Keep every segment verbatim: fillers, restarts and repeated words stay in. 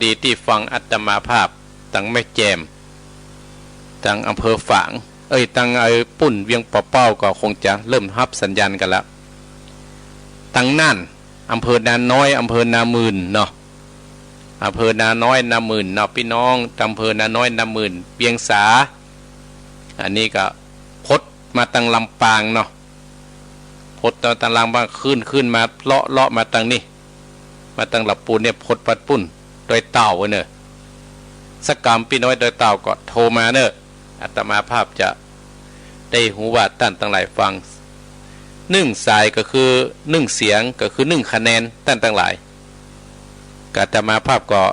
ดีตี้ฟังอาตมาภาพตังแม่แจ่ม ตังอำเภอฝาง เอ้ย ตังไอ้ปุ้นเวียงป่าเป้าก็คงจะเริ่มฮับสัญญาณกั๋นละ ตังน่าน อำเภอนาน้อย อำเภอนาหมื่นเนาะ อำเภอนาน้อย นาหมื่นเนาะ ปี้น้อง อำเภอนาน้อย นาหมื่น เวียงสา อันนี้ก็พดมาตังลำปางเนาะ พดตังลำปางขึ้น ขึ้นมาเลาะ เลาะมาตังนี้ มาตังละปูนเนี่ย พดปัดปุ้น ดอยเต่าเน่อ สักกำปี้น้องดอยเต่าก็โทรมาเน่อ อาตมาภาพจะได้ฮู้ว่าต้านตังหลายฟัง นึ่งสายก็คือนึ่งเสียง ก็คือนึ่งคะแนน ต้านตังหลาย อาตมาภาพก็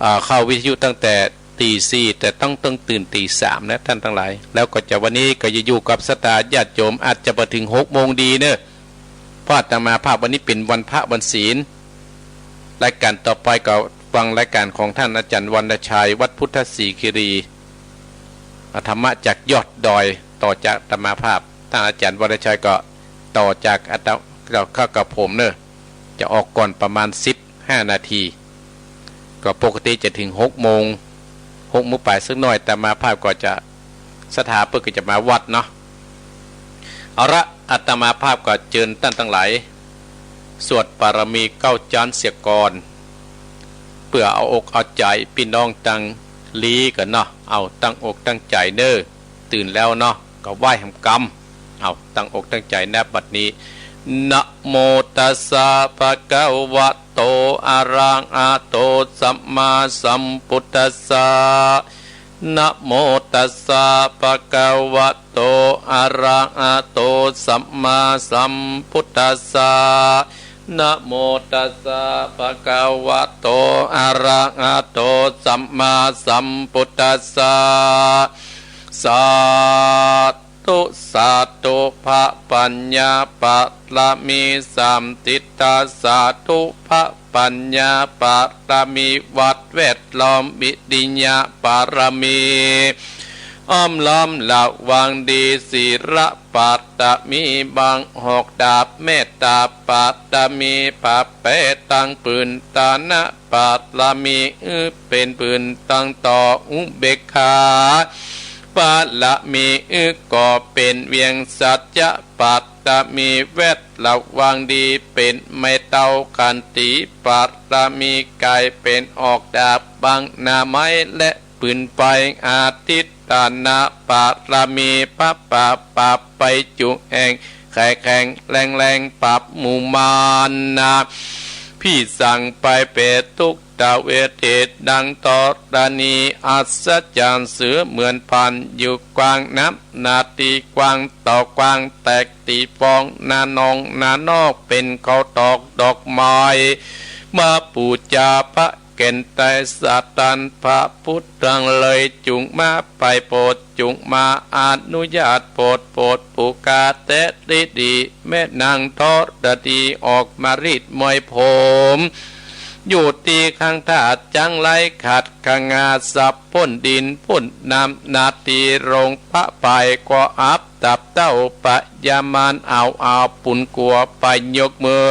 อ่า เข้าวิทยุตั้งแต่ ตีสี่ แต่ต้อง ต้องตื่นตีสามนะต้านตังหลาย แล้วก็จะวันนี้ก็จะอยู่กับศรัทธาญาติโยม อาจจะบ่เถิงหกโมงดีเน่อ เพราะอาตมาภาพวันนี้เป๋นวันพระวันศีล รายก๋านต่อไปก็ฟังรายก๋านของต้านอาจ๋ารย์วรรณชัย วัดพุทธศรีคีรี อ่า ธรรมะจากยอดดอย ต่อจากอาตมาภาพ ต้านอาจ๋ารย์วรรณชัยก็ต่อจากอาต ก็ ก็กับผมเน่อ จะออกก่อนประมาณสิบห้านาที ก็ปกติจะเถิงหกโมง หกโมงป๋ายสักหน้อย อาตมาภาพก็จะ ศรัทธาเปิ้นก็จะมาวัดเนาะ เอาละ อาตมาภาพก็เจิญต้านตังหลาย สวดบารมีเก้าจั๊นเสียก่อน เปื้อเอาอกเอาใจ๋ปี้น้องตังหลีก่อนเนาะ เอาตั้งอกตั้งใจ๋เน่อ ตื่นแล้วเนาะ ก็ไหว้หำกำ เอาตั้งอกตั้งใจ๋นะบัดนี้ นะโมตัสสะ ภะคะวะโต อะระหะโต สัมมาสัมพุทธัสสะ นะโมตัสสะ ภะคะวะโต อะระหะโต สัมมาสัมพุทธัสสะ นะโมตัสสะ ภะคะวะโต อะระหะโต สัมมาสัมพุทธัสสะ สาธุ สาธุ พระปัญญาบารมีสามทิศ สาธุ พระปัญญาบารมี วัดแวดล้อม วิริยะบารมี อ้อมล้อมระวังดี ศีลบารมี บังหอกดาบ เมตตาบารมี ปะแป๋ตังปืนตานะ บารมี อื้อเป๋นปืนตังต่อ อุเบกขาบารมี อื้อก่อเป๋นเวียง สัจจะบารมี แวดระวังดี เป๋นไม้เต๊า ขันติบารมี ก๋ายเป๋นหอกดาบ บังหน้าไม้และปืนไฟ อธิฐานะบารมี พระป่าปราบภัยจุแห่ง ไข้แข็งแรงแรงปราบหมู่มารนะ ผีสางภัยเปรตทุกขเวท ดังธรณีอัศจรรย์ เสือเหมือนพราน อยู่กว้างนับนาที กว้างต่อกว้าง แตกตี้ฟอง หน้านองหน้านอก เป๋นข้าวตอกดอกไม้ มาปู๋จาพระแก่นไตรสรรค์ พระพุทธังเลย จุ่งมาไปโปรด จุ่งมาอนุญาตโปรด โปรดปู๋กาแต๊ดีดี แม่นางธรณีออกมารีดมวยผม อยู่ตี้ข้างท่า จั้งไร้ขัดขงา สับพ่นดินพ่นน้ำ นาทีลงพระบาย ก็อับตับเต้า พญามารเอาเอาปุนกั๋ว ไปยกมือ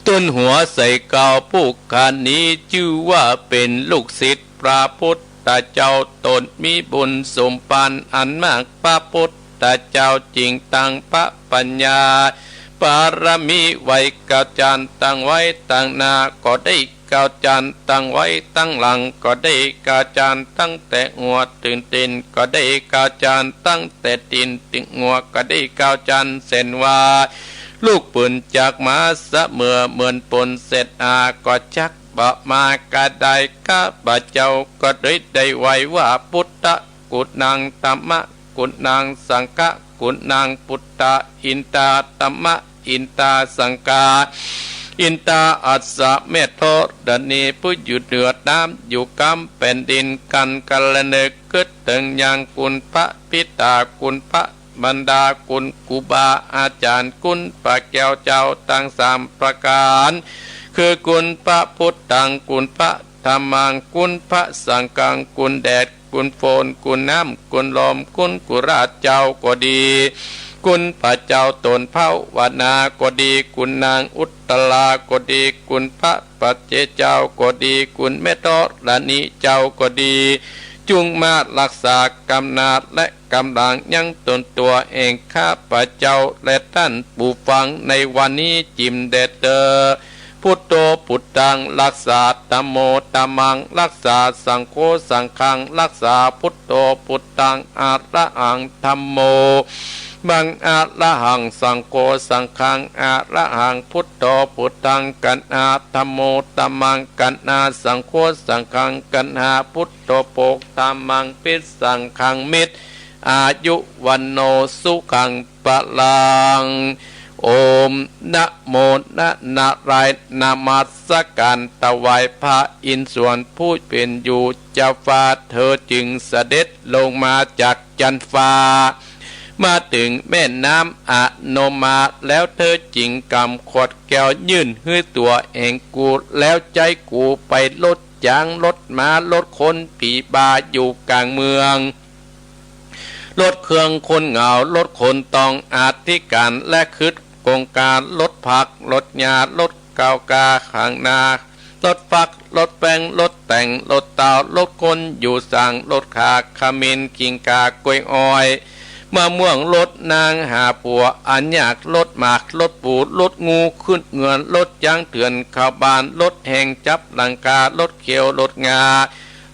ตุ๊นหัวใส่เกล้า ผู้ข้านี้จื้อว่าเป๋นลูกศิษย์พระพุทธเจ้า ตนมีบุญสมภารอันมาก พระพุทธเจ้าจึงตั้งพระปัญญาบารมีไว้ เก้าจั๊นตั้งไว้ตังหน้าก็ได้ เก้าจั๊นตั้งไว้ตังหลังก็ได้ เก้าจั๊นตั้งแต่หัวเถิงตี๋นก็ได้ เก้าจั๊นตั้งแต่ตี๋นเถิงหัวก็ได้ เก้าจั๊นเส้นว่า ลูกปืนจักมาเสมอ เหมือนปนเศษอา ก็จักบ่มากระได้ ข้าพเจ้าก็ได้ได้ไหว้ว่า พุทธกุณัง ธัมมกุณัง สังฆกุณัง พุทธา อินทา ธัมมะ อินทา สังฆา อินทา อัสสะ แม่ธรณี ผู้อยู่เหนือน้ำ อยู่กำแผ่นดิน กันกะละเนิก กึ๊ดเถิงยังคุณพระบิดา คุณพระมารดา คุณครูบาอาจ๋ารย์ คุณพระแก้วเจ้าตังสามประก๋าน คือคุณพระพุทธัง คุณพระธัมมัง คุณพระสังฆัง คุณแดด คุณฝน คุณน้ำ คุณลม คุณกุราชเจ้าก็ดี คุณพระเจ้าต๋นภาวนาก็ดี คุณนางอุตตราก็ดี คุณพระปัจเจกเจ้าก็ดี คุณแม่ธรณีเจ้าก็ดี จุ่งมาฮักษากำนาจและก๋ำลังยังต๋นตั๋วแห่งข้าพเจ้าและต้านผู้ฟังในวันนี้จิ่มแด่เต๊อะ พุทโธพุทธัง รักษา ธัมโม ธัมมัง รักษา สังโฆ สังฆัง รักษา พุทโธพุทธัง อะระหัง ธัมโม มัง อะระหัง สังโฆ สังฆัง อะระหัง พุทโธพุทธัง กัณหา ธัมโม ธัมมัง กัณหา สังโฆ สังฆัง กัณหา พุทโธโภค ธัมมัง ภิสสังฆัง มิตร อายุ วัณโณ สุขัง พลัง โอม นะโม นะ นารายณ์ นมัสก๋าน ถวายพระอินทร์สวรรค์ผู้เป๋นอยู่เจ้าฟ้า เธอจึงเสด็จลงมาจากจั๊นฟ้า มาเถิงแม่น้ำอโนมา แล้วเธอจึงก๋ำขวดแก้วยื่นหื้อตั๋วแห่งกู แล้วใจ๊กูไปลดจ๊าง ลดม้า ลดคนผีบาอยู่ก๋างเมือง ลดเครื่องคนเหงา ลดคนต้องอธิการ และครึดโครงก๋าน ลดผัก ลดหญ้า ลดข้าวกล้าข้างนา ลดฟัก ลดแป้ง ลดแต๋ง ลดเต้า ลดคนอยู่สร้าง ลดข่า ขมิ้น ขิงข่า กล้วยอ้อย มะม่วง ลดนางหาผัวอันยาก ลดหมาก ลดปู ลดงูขึ้นเฮือน ลดจ๊างเถื่อนเข้าบ้าน ลดแฮงจับหลังคา ลดเขียว ลดงา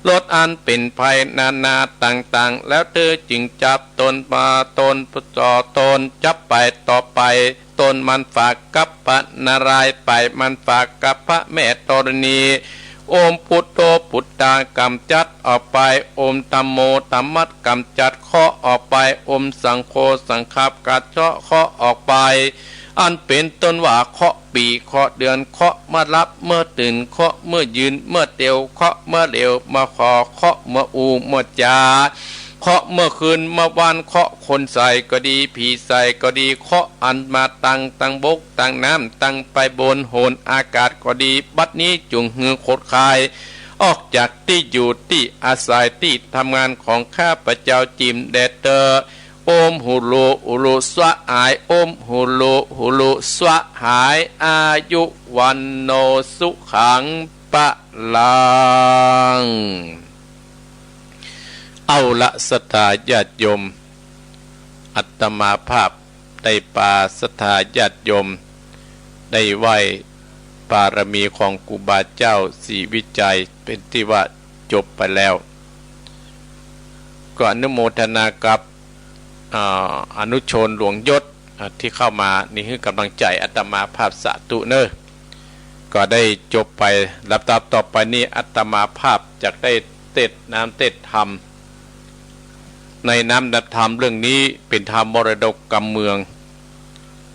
ลดอันเป๋นภัยนานาต่างๆ แล้วเธอจึงจับตนมา ตนจ่อตนจับไปต่อไป ตนมันฝากกับพระนารายณ์ ไปมันฝากกับพระแม่ธรณี โอม พุทโธ พุทธัง ก๋ำจัดออกไป โอม ธัมโม ธัมมัง ก๋ำจัดเคราะห์ออกไป โอม สังโฆ สังฆัง ก๋ำจัดเคราะห์ออกไป อันเป๋นต้นว่าเคราะห์ปี๋ เคราะห์เดือน เคราะห์เมื่อหลับเมื่อตื่น เคราะห์เมื่อยืนเมื่อเตียว เคราะห์เมื่อเหลียวเมื่อขอ เคราะห์เมื่ออู้เมื่อจ๋า เคราะห์เมื่อคืนเมื่อวาน เคราะห์คนใส่ก็ดี ผีใส่ก็ดี เคราะห์อันมาตัง ตังบก ตังน้ำ ตังไปบนโหนอากาศก็ดี บัดนี้จุ่งหื้อขดคาย ออกจากตี้อยู่ตี้อาศัยตี้ทำงานของข้าพเจ้าจิ่มแด่เต๊อะ โอม หูรู หูรู สวะหาย โอม หูรู หูรู สวะหาย อายุ วัณโณ สุขัง พลัง เอาละ ศรัทธาญาติโยม อาตมาภาพได้ปาศรัทธาญาติโยม ได้ไหว้บารมีของครูบาเจ้าศรีวิชัยเป๋นตี้ว่าจบไปแล้ว ก็อนุโมทนากับ อ่า อนุชนหลวงยศ อ่า ตี้เข้ามานี่หื้อก๋ำลังใจ๋อาตมาภาพ สาธุเน่อ ก็ได้จบไป ลำดับต่อไปนี้อาตมาภาพจะได้เตสน์น้ำเตสน์ธรรม ในน้ำธรรมเรื่องนี้เป๋นธรรมมรดกกำเมือง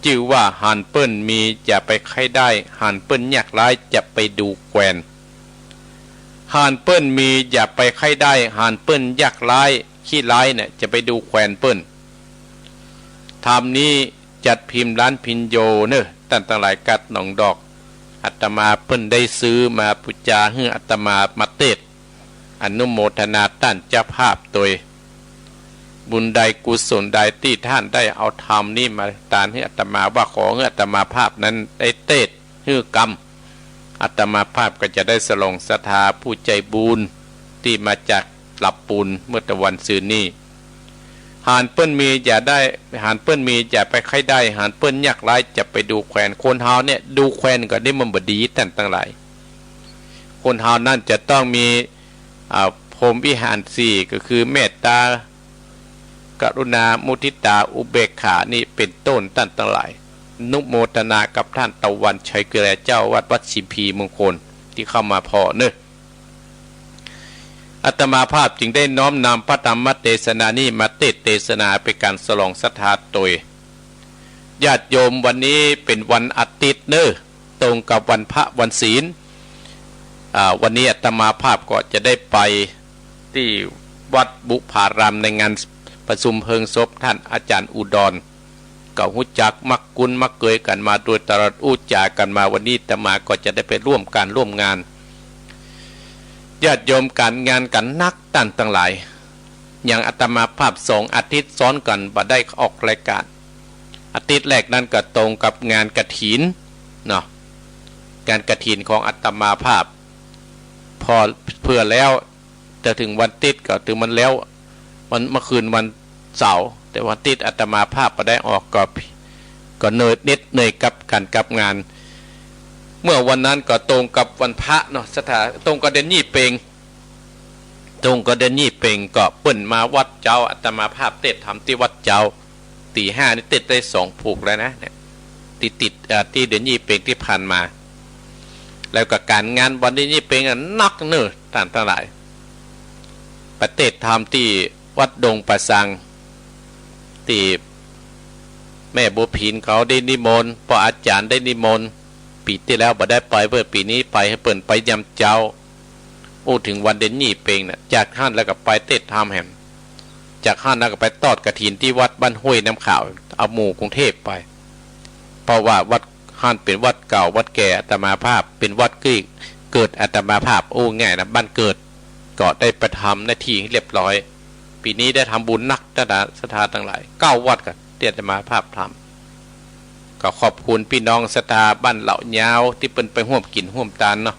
จื้อว่าหันเปิ้นมีอย่าไปใค่ได้ หันเปิ้นยากไร้จะไปดูแควน หันเปิ้นมีอย่าไปใค่ได้ หันเปิ้นยากไร้ขี้ไร้เนี่ยจะไปดูแควนเปิ้น ธรรมนี้จัดพิมพ์ร้านพิญโยเน่อ ต้านตังหลายกัดหนองดอก อาตมาเปิ้นได้ซื้อมาปู๋จาหื้ออาตมามาเตสน์ อนุโมทนาต้านเจ้าภาพตวย บุญใดกุศลใดตี้ต้านได้เอาธรรมนี้มาตานหื้ออาตมา ว่าขอหื้ออาตมาภาพนั้นได้เตสน์หื้อกำ อาตมาภาพก็จะได้สลองศรัทธาผู้ใจ๋บุญตี้มาจากหลับปูนเมื่อตะวันซืนนี้ หันเปิ้นมีอย่าได้ หันเปิ้นมีอย่าไปใค่ได้ หันเปิ้นยากไร้จะไปดูแควน คนเฮาเนี่ยดูแควนก็ได้มันบ่ดีต้านตังหลาย คนเฮานั้นจะต้องมี อ่า พรหมวิหารสี่ ก็คือเมตตา กรุณา มุทิตา อุเบกขา นี่เป๋นต้นต้านตังหลาย อนุโมทนากับต้านตะวันชัย คือเจ้าวัดวัดชิมพีมงคลตี้เข้ามาผ่อเน่อ อาตมาภาพจึงได้น้อมนำพระธรรมเตสนานี้มาเตสน์เตสนาเป๋นก๋านสลองศรัทธาตวย ญาติโยม วันนี้เป๋นวันอาทิตย์เน่อ ตรงกับวันพระวันศีล อ่า วันนี้อาตมาภาพก็จะได้ไปตี้วัดบุพารามในงานประชุมเพลิงศพต้านอาจ๋ารย์อุดร ก็ฮู้จักมักคุ้นมักเกยกั๋นมาโดยตลอด อู้จ๋ากั๋นมา วันนี้อาตมาก็จะได้ไปร่วมก๋านร่วมงาน ญาติโยม ก๋านงานก็หนักต้านตังหลาย อย่างอาตมาภาพสองอาทิตย์ซ้อนกั๋นบ่ได้ออกรายก๋าน อาทิตย์แรกนั้นก็ตรงกับงานกฐินเนาะ งานกฐินของอาตมาภาพ พอเพื่อแล้ว แต่เถิงวันติ๊ดก็ถือมันแล้ว วัน เมื่อคืนวันเสาร์ แต่วันติ๊ดอาตมาภาพบ่ได้ออก ก็ ก็เหน็ดเหนื่อยกับก๋านกับงาน เมื่อวันนั้นก็ตรงกับวันพระเนาะ ศรัทธา ตรงกับเดือนยี่เป็ง ตรงกับเดือนยี่เป็ง ก็เปิ้นมาวัดเจ๊า อาตมาภาพเตสน์ธรรมตี้วัดเจ๊า ตีห้านี่เตสน์ได้สองผูกแล้วนะ เนี่ย ติดติด เอ่อ ตี้เดือนยี่เป็งตี้ผ่านมา แล้วก็ก๋านงานวันตี้ยี่เป็งอะหนักเน่อ ต้านตังหลาย ไปเตสน์ธรรมตี้วัดดงป่าสัง ตี้แม่บัวผินเขาได้นิมนต์ ป้ออาจ๋ารย์ได้นิมนต์ ปี๋ตี้แล้วบ่ได้ไป เปื้อปี๋นี้ไป หื้อเปิ้นไปยามเจ๊า อู้ เถิงวันเดือนยี่เป็งน่ะ จากหั้นแล้วก็ไปเตสน์ธรรมแหม จากหั้นแล้วก็ไปตอดกฐินตี้วัดบ้านห้วยน้ำขาว เอาหมู่กรุงเทพฯไป เพราะว่าวัดหั้นเป๋นวัดเก่าวัดแก่อาตมาภาพ เป๋นวัดตี้เกิดอาตมาภาพ อู้ง่ายนะ บ้านเกิด ก็ได้ไปทำหน้าที่ให้เรียบร้อย ปี๋นี้ได้ทำบุญหนัก ศรัทธาตังหลาย เก้าวัดก่อ ตี้อาตมาภาพทำ ก็ขอบคุณปี้น้องศรัทธาบ้านเหล่ายาวตี้เปิ้นไปฮ่วมกิ๋นฮ่วมตานเนาะ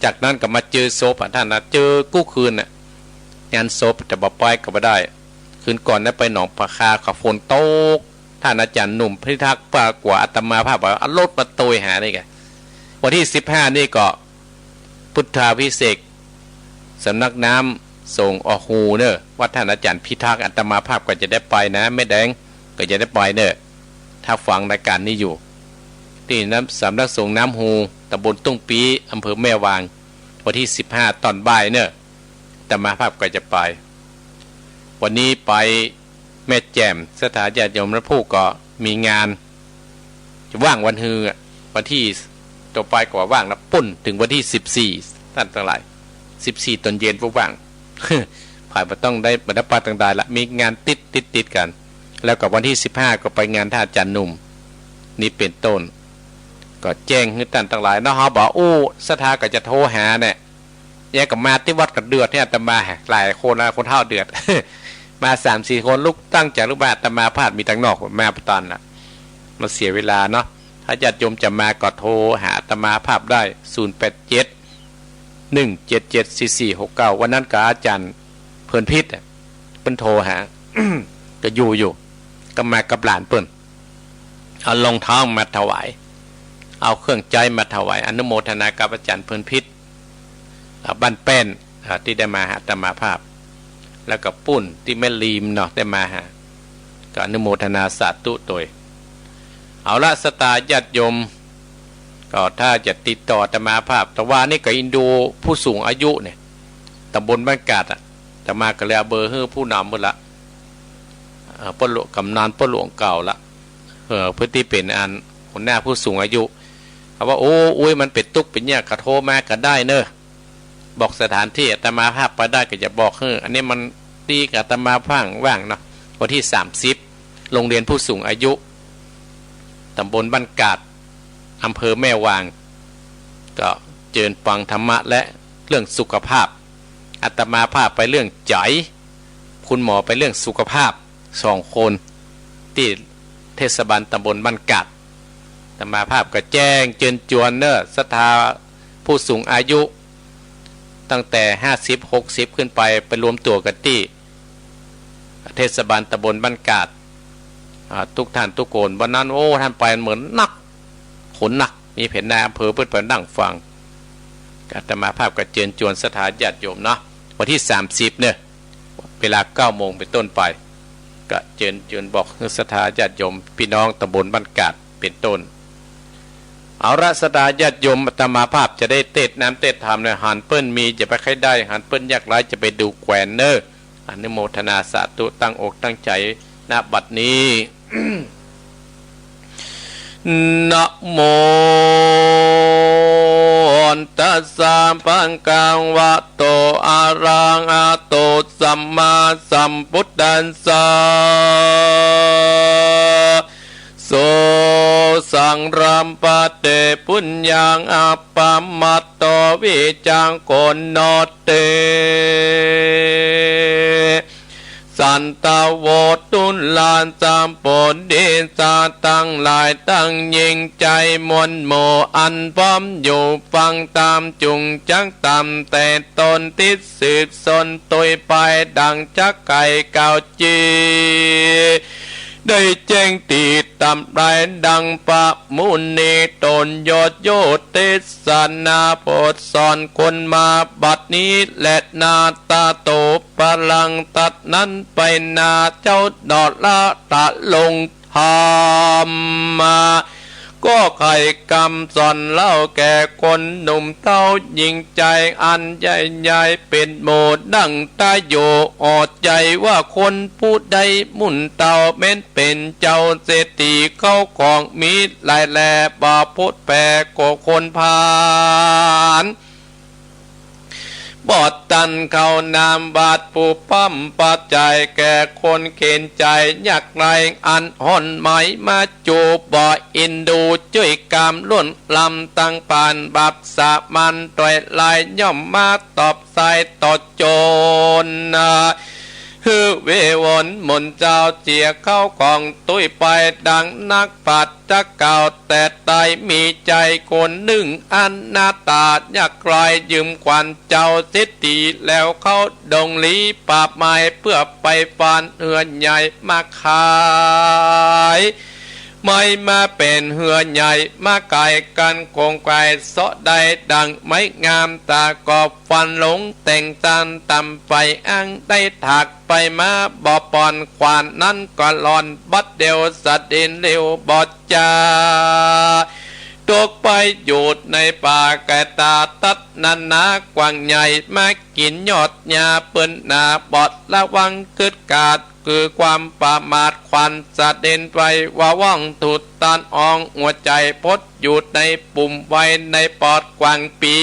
จากนั้นก็มาเจอศพอะต้านนะ เจอกู้คืนน่ะ งานศพ แต่บ่ไปก็บ่ได้ คืนก่อนนั้นไปหนองปลาคา ก็ฝนตก ต้านอาจ๋ารย์หนุ่มพิทักษ์ ปากว่าอาตมาภาพว่าเอารถมาโตยหานี่ไง วันตี้สิบห้านี่ก็ พุทธาภิเษก สำนักน้ำสงฆ์ออกฮูเน่อ วัดต้านอาจ๋ารย์พิทักษ์ อาตมาภาพก็จะได้ไปนะ แม่แดงก็จะได้ไปเน่อ ถ้าฟังรายก๋านนี้อยู่ ตี้น้ำ สำนักสงฆ์น้ำฮู ตำบลตุ้งปี้ อำเภอแม่วาง วันตี้สิบห้าตอนบ่ายเน่อ อาตมาภาพก็จะไป วันนี้ไปแม่แจ่ม ศรัทธาญาติโยมและผู้ก็มีงาน จะว่างวันฮืออะ วันตี้ต่อไปก็ว่าว่างนะ ปุ้นเถิงวันตี้สิบสี่ ต้านตังหลาย สิบสี่ตอนเย็นบ่ว่าง ผายบ่ต้องได้ บ่ได้ไปตังใดละ มีงานติดติดติดกั๋น แล้วก็วันตี้สิบห้าก็ไปงานต้านอาจ๋ารย์หนุ่ม นี่เป๋นต้น ก็แจ้งหื้อต้านตังหลายเนาะ เฮาบ่อู้ ศรัทธาก็จะโทรหาแหละ แยกกั๋นมาตี้วัดก็เดือดเนี่ย อาตมาหลายคนนะ คนเฒ่าเดือด มาสามสี่คน ลุกตั้งใจ๋ลุกมา อาตมาภาพมีตังนอก มาบ่ตันน่ะ มันเสียเวลาเนาะ ถ้าญาติโยมจะมาก็โทรหาอาตมาภาพได้ ศูนย์แปดเจ็ด หนึ่งเจ็ดเจ็ด สี่สี่หกเก้า วันนั้นก็อาจ๋ารย์เพลินพิษอะ เปิ้นโทรหา ก็อยู่อยู่ ก็มากับหลานเปิ้น เอารองเท้ามาถวาย เอาเครื่องใจ๊มาถวาย อนุโมทนากับอาจ๋ารย์เพลินพิษ อ่า บ้านแป้น อ่า ตี้ได้มาหาอาตมาภาพ แล้วก็ปุ้นตี้แม่ลีมเนาะ ได้มาหา ก็อนุโมทนาสาธุโตย เอาละ ศรัทธาญาติโยม ก็ถ้าจะติดต่ออาตมาภาพ แต่ว่านี่ก็อินดูผู้สูงอายุเนี่ย ตำบลบ้านกาดอะ อาตมาก็เลยเอาเบอร์หื้อผู้นำหมดละ เอ่อ ป้อหลวง กำนันป้อหลวงเก่าละ เอ่อ เปิ้นตี้เป๋นอันหัวหน้าผู้สูงอายุ เขาว่า โอ้ อุ๊ย มันเป๋นตุ๊กเป๋นยาก ก็โทรมาก็ได้เน่อ บอกสถานตี้อาตมาภาพไปได้ ก็จะบอกหื้อ อันนี้มันตี้กับอาตมาภาพว่างเนาะ วันตี้สามสิบ โรงเรียนผู้สูงอายุ ตำบลบ้านกาด อำเภอแม่วาง ก็เจิญฟังธรรมะและเรื่องสุขภาพ อาตมาภาพไปเรื่องใจ๋ คุณหมอไปเรื่องสุขภาพ สองคน ตี้เทศบาลตำบลบ้านกาด อาตมาภาพก็แจ้งเจิญจวนเน่อ ศรัทธาผู้สูงอายุ ตั้งแต่ห้าสิบ หกสิบ ขึ้นไป ไปรวมตั๋วกั๋นตี้เทศบาลตำบลบ้านกาด อ่า ทุกท่านทุกคน วันนั้น โอ้ ต้านไปเหมือนหนัก คนหนัก มีเป๋นนายอำเภอเปิ้นไปนั่งฟัง อาตมาภาพก็เจิญจวนศรัทธาญาติโยมเนาะ วันตี้สามสิบเนี่ย เวลาเก้าโมงเป๋นต้นไป ก็เจิญจวนบอกหื้อศรัทธาญาติโยม ปี้น้องตำบลบ้านกาดเป๋นต้น เอาละ ศรัทธาญาติโยม อาตมาภาพจะได้เตสน์น้ำเตสน์ธรรมเนี่ย หันเปิ้นมีจะไปใค่ได้ หันเปิ้นยากไร้จะไปดูแควนเน่อ อนุโมทนาสาธุ ตั้งอกตั้งใจ๋ ณ บัดนี้ นะโม ตัสสะ ภะคะวะโต อะระหะโต สัมมาสัมพุทธัสสะ โส สังรัมปะเต ปุญญัง อัปปะมัตโต วิจัง โกโน เต สั ตโว จุลาสะโปดีสะตังหลายตังยิ่งใจ๋มวลหมู่ อันพร้อมอยู่ฟังธรรม จุ่งจักต๋ามแต่ต๋น ตี้สืบสนตุ้ยไป ดั่งจักไขว่เก่าจี ได้แจ้งตี้ต๋ามหลาย ดั่งพระมุนีต๋นยอดโยเตสนา โผดสอนคนมาบัดนี้แลนา ตโต ปะลัง ตัดนั้นไปนา เจ้าดอละตะลงธรรมมา ก็ไขคำสอนเล่าแก่คนหนุ่มเฒ่าหญิงใจ๋อันใหญ่ใหญ่ เป๋นหมู่ดั่งตาโย อ่อใจ๋ว่าคนผู้ใดหมู่เฒ่าแม้นเป๋นเจ้าเศรษฐี เข้าของมีหลายแล บ่ปดแปก็คนพาล บ่ตันเข้าน้ำบาตร ผู้พร่ำปัจจัยแก่คนเข็ญใจ๋ยากไร้ อันอ่อนไหวมาจูบ บ่เอ็นดูจ้วยกามล้วนลำ ตังปานบาปสามัญตวยหลาย ย่อมมาตอบสายต่อโจร หื้อเววนหมุนเจ้าเสียเข้าของตุ้ยไป ดั่งนักปราชญ์กล่าวแต่ใด มีใจ๋คนนึ่งอนาถายากไร้ ยืมขวัญเจ้าเศรษฐีแล้วเข้าดงลี้ป่าไม้ เปื้อไปฟานเฮือใหญ่มาขาย ไม้มาเป๋นเฮือใหญ่มาก๋ายกั๋น คงไขว่เซาะได้ดั่งไม้งาม ต๋ากอบฟันลงแต่งตานต๋ามไป อั้งได้ถากไปมา บ่ปอน ขวานนั้นก็หล่อนบัดเดียว สะเด็นเร็วบ่จ๋า ตกไปอยู่ในป่าแก่ต๋า ตัดนาหนากว้างใหญ่ มากิ๋นยอดหญ้าเปิ้นหนา บ่ระวังกึดกาด คือความประมาท ขวานสะเด็นไปว่าว่อง ถูกตานอ่องหัวใจ๋ พดอยู่ในปุ่มไว้ในปอดกว้างปี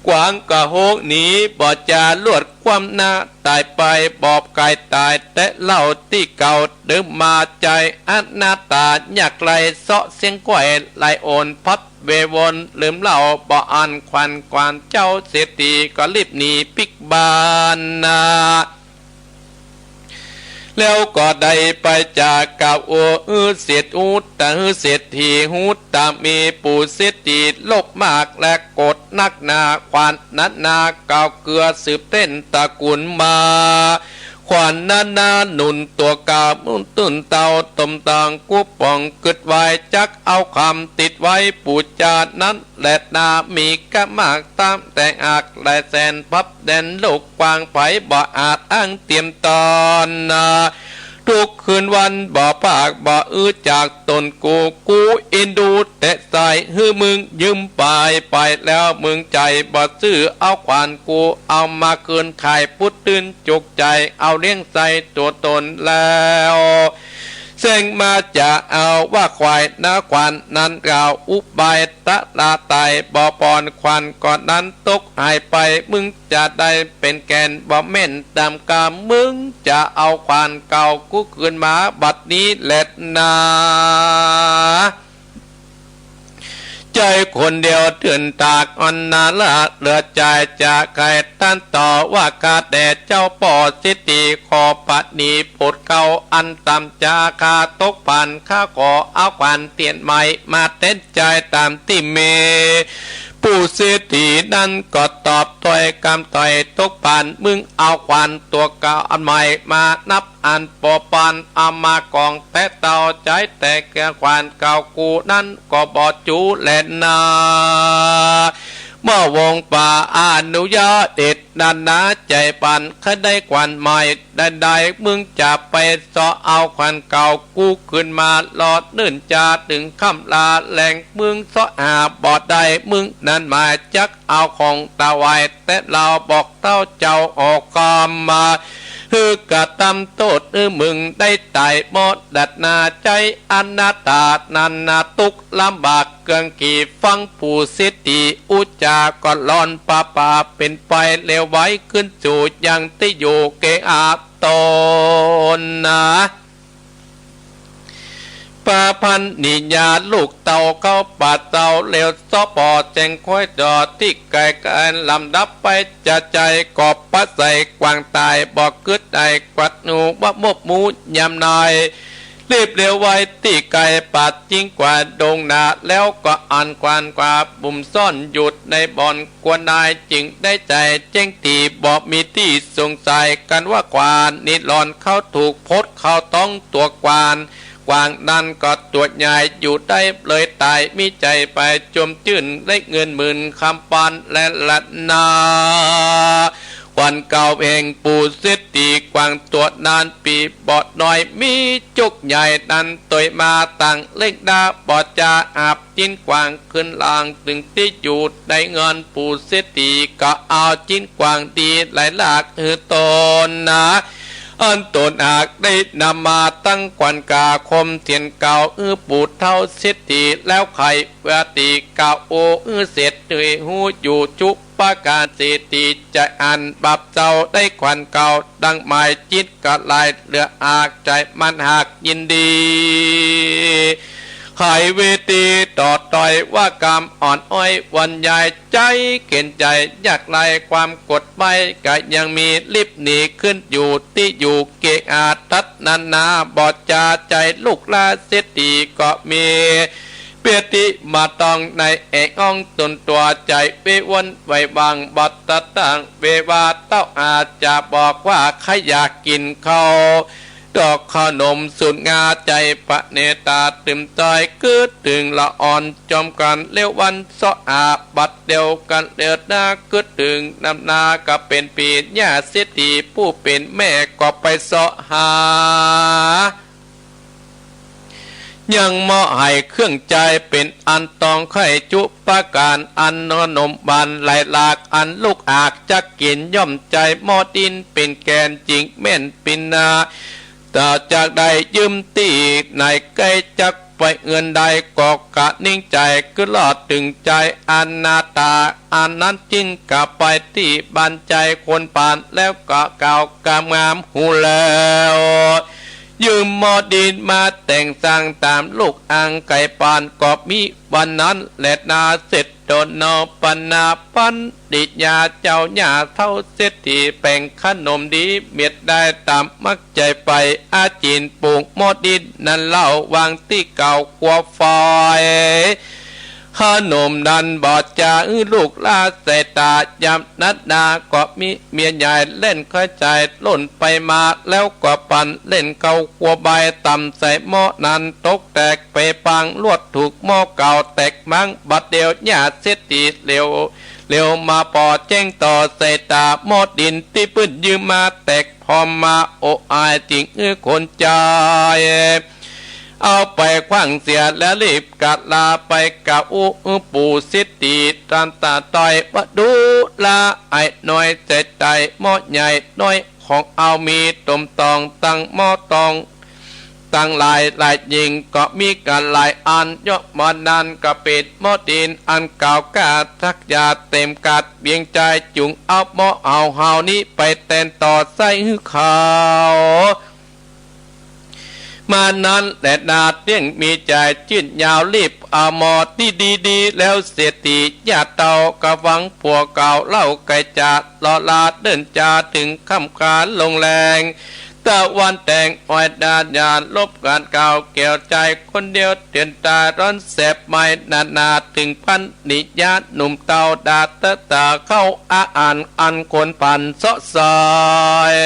ขวางกะโฮกหนี บ่จ๋าลวดความหน้า ต๋ายไป บ่ไขว่ต๋ายแต่เล่า ตี้เก่าเดิมมาใจ๋อนาถายากไร้ เซาะเสี้ยงไขว่ไหลโอน พัดเววนลืมเล่า บ่อั้นขวัญขวาน เจ้าเศรษฐีก็รีบหนีปิ๊กบ้านนา แล้วก็ได้ไปจ๋ากล่าวอู้ หื้อเศรษฐู ต๋าหื้อเศรษฐีฮู้ต๋ามี ปู่เศรษฐีโลภมากและโกรธนักหนา ขวานนั้นนากล่าวเกือสืบเต้นตระกูลมา ขวานนั้นนาหนุนตั๋วกล่าวหมู่ตื้นเต้า ต๋มตองกู้ป๋องกึ๊ดไว้ จักเอาคำติดไว้ ปู่จ๋านั้นแลนา มีกะมากต๋ามแต่หาก หลายแสนพับแดนโลกกว้าง ใผบ่อาจอั้งเตรียมต๋อนนา ทุกคืนวันบ่ปากบ่อื้อจากต๋นกู กูเอ็นดูแต่ใส หื้อมึงยืมไป ไปแล้วมึงใจ๋บ่ซื่อ เอาขวานกูเอามาคืน ไขว่ปุ๊ดตื้นจุกใจ๋ เอาเลี้ยงใส่ตั๋วต๋นแล้ว เส้งมาจะเอาว่าไขว่นา ขวานนั้นกล่าวอุบายตะลาต๋าย บ่ปอน ขวานก้อนนั้นตกหายไป มึงจะได้เป๋นแก่น บ่แม่นต๋ามกา มึงจะเอาขวานเก่ากูคืนมาบัดนี้แลนา ใจ๋คนเดียวเถื่อนตากอ่อนนาละ เหลือใจ๋จะไขตันต่อว่า ข้าแต่เจ้าป้อเศรษฐี ขอประณีตโผดเกล้า อันต๋ามจ๋าข้าตกพราน ข้าขอเอาขวานเตียนใหม่มาแตนใจ๋ต๋ามตี้มี ปู่เศรษฐีนั้นก็ตอบถ้อยกำถ้อยตกพราน มึงเอาขวานตั๋วเก่าอันใหม่มานับ อันปอปานเอามากองแต๊เต้า ใจ๋แต่เกือขวานเก่ากูนั้นก็บ่จูแลนา เมื่อวงศ์ป่าอนุญาเตศนานา ใจ๋ปันข้าได้ขวานใหม่ ได้ได้ มึงจะไปเซาะเอาขวานเก่ากูคืนมา ลอดนื่นจาเถิงค่ำลาแลง มึงเซาะหาบ่ได้ มึงนั้นหมายจักเอาของถวาย แต่เฮาบอกเต้าเจ้าออกกำมา หื้อกระตำโต้ษหื้อมึงได้ต๋ายหมด ดัดนาใจ๋อนาถานั้นนา ตุ๊กข์ลำบากเกื้องกี่ ฟังปู่เศรษฐีอู้จ๋าก็หลอนปาปา เป๋นไปเลวไหวขึ้นสู่ยังตี้อยู่เกอาต๋นนา ปะพันนิยาลูกเต้าเข้าป่าเจ้า แล้วเซาะผ่อแจ้งคอยต่อตี้ไก๋ ก๋านลำดับไปจะใจ๋ ก็ปะใสกว้างต๋าย บ่กึ๊ดได้กวัดหูว่าบกหมู่ยามใด รีบเร็วไวตี้ไก๋ ปาดจิงกว่าดงนา แล้วก็อันควานกว่าบุ่มซ่อนอยู่ในบ่อน กวนนายจึงได้ใจ๋แจ้งตี้ บ่มีตี้สงสัยกั๋นว่า ควานนี้หล่อนเข้าถูก พดเข้าต๊องตั๋วควาน กวางนั้นก็ตั๋วใหญ่อยู่ได้ เลยต๋ายมิใจ๋ไป จมจื้นได้เงินหมื่นคำปอนแลละนา ขวัญเก่าแห่งปู่เศรษฐี กวางตั๋วนั้นปีบ่น้อย มีจุกใหญ่นั้นตวยมาตังเล็กดา บ่จะหับ จินกวางขึ้นลาง ตึงตี้อยู่ในเฮือนปู่เศรษฐี ก็เอาจินกวางดีหลายหลากหื้อต๋นนา อันต๋นหากได้นำมาตั้งขวัญกาคมเถียนเก่า หื้อปู่เฒ่าเศรษฐี แล้วใค่ว่าตี้เก่า โอ้ หื้อเศรษฐีฮู้อยู่จุประก๋าน เศรษฐีจะอันบาปเจ้าได้ขวัญเก่า ดังหมายจิตก็หลายเหลือหาก ใจ๋มันหากยินดี ไขเวทีต่อต๋อยว่ากำอ่อนอ้อย วันยายใจ๋เข็ญใจ๋ อยากไล่ความกดไว้ ก็ยังมีลิบหนีขึ้นอยู่ตี้อยู่เกะอาทัดนั้นนา บ่จะใจ๋ลูกหล้าเศรษฐีก็มี เปียติมาต้องในแอ่อ้องต๋นตั๋ว ใจ๋เววนไหวหวั่น บ่ตะตั้งเววาเต้า อาจจะบอกว่าใค่อยากกิ๋นข้าว ดอกข้าวหนมสูตรงา ใจ๋ปะเนต๋าตึมต๋อย กึ๊ดเถิงละอ่อนจอมกั๋น เลี้ยววันเซาะหา บัดเดียวกั๋นเลียวนา กึ๊ดเถิงนำนา ก็เป๋นปี๋ย่าเศรษฐี ผู้เป๋นแม่ก็ไปเซาะหา ยังเหมาะหื้อเครื่องใจ๊เป๋นอันต้องใค่จุประก๋าน อันขนมหวานหลายหลาก อันลูกหากจักกิ๋น ย่อมใจ๊หม้อดินเป๋นแก่น จิ่งแม่นปินนา แต่จักได้ยืมตี้ไหนใก้ จักไปเอิ้นได้ก็กะนิ่งใจ๋ คือลอดเถิงใจ๋อนาถา อันนั้นจึงกลับไปตี้บ้านใจ๋คนป่าน แล้วก็กล่าวกำงามหูแล้ว ยืมหม้อดินมาแต่งสร้างต๋ามลูกอังไก่ป่าน ก็มีวันนั้นแลนา เสร็จโดนนอปนาปันติยา เจ้าย่าเฒ่าเศรษฐี แป๋งขนมดีเม็ดได้ต๋ามมักใจ๋ไป อาจิ๋นปรุงหม้อดินนั้นเล่า วางตี้เก่าครัวฝอย ขนมนั้นบ่จะหื้อลูกหล้าใส่ต๋า ยามนั้นนาก็มีเมียใหญ่เล่นค่อยใจ๋ล่นไปมา แล้วก็ปั่นเล่นเข้าครัวใบ ต่ำใส่หม้อนั้นตกแตกไปปาง ลวดถูกหม้อเก่าแตกมั้ง บัดเดียวย่าเศรษฐีเหลียว เหลียวมาผ่อแจ้งต่อใส่ต๋า หม้อดินตี้เปิ้นยืมมาแตก ผ่อมาโออาย จิ่งหื้อคนใจ๋ เอาไปขว้างเสีย แล้วรีบกะลาไป กล่าวอู้หื้อปู่เศรษฐี ตันตาต๋อยว่า ดูราอ้ายน้อยใจ๋ใจ๋ หม้อใหญ่น้อยของเฮามีต๋มตอง ตังหม้อตอง ตังหลายหลายยิ่ง ก็มีกั๋นหลายอัน ยอดหม้อนั้นก็เป๋นหม้อดินอันเก่าก้า ทักยาเต๋มกัดเวียงใจ๋ จุ่งเอาหม้อเฮาเฮานี้ไปแตนต่อใส้หื้อเขา มานั้นแลนาเตี้ยงมีใจ๋จื้นยาว รีบเอาหม้อตี้ดีๆ แล้วเศรษฐีย่าเต้า กะหวังผัวเก่าเล่า ไก่จ๋าลอลาเดินจา เถิงค่ำคาลงแลง ตะวันแตงอ้อยดาดยา ลบกั๋นกล่าวแก้วใจ๋คนเดียว เตียนต๋าร้อนแสบไหม้นานา เถิงปันนิยาหนุ่มเต้า ดาตะต๋าเข้าอาอัน อันคนป่านเซาะสาย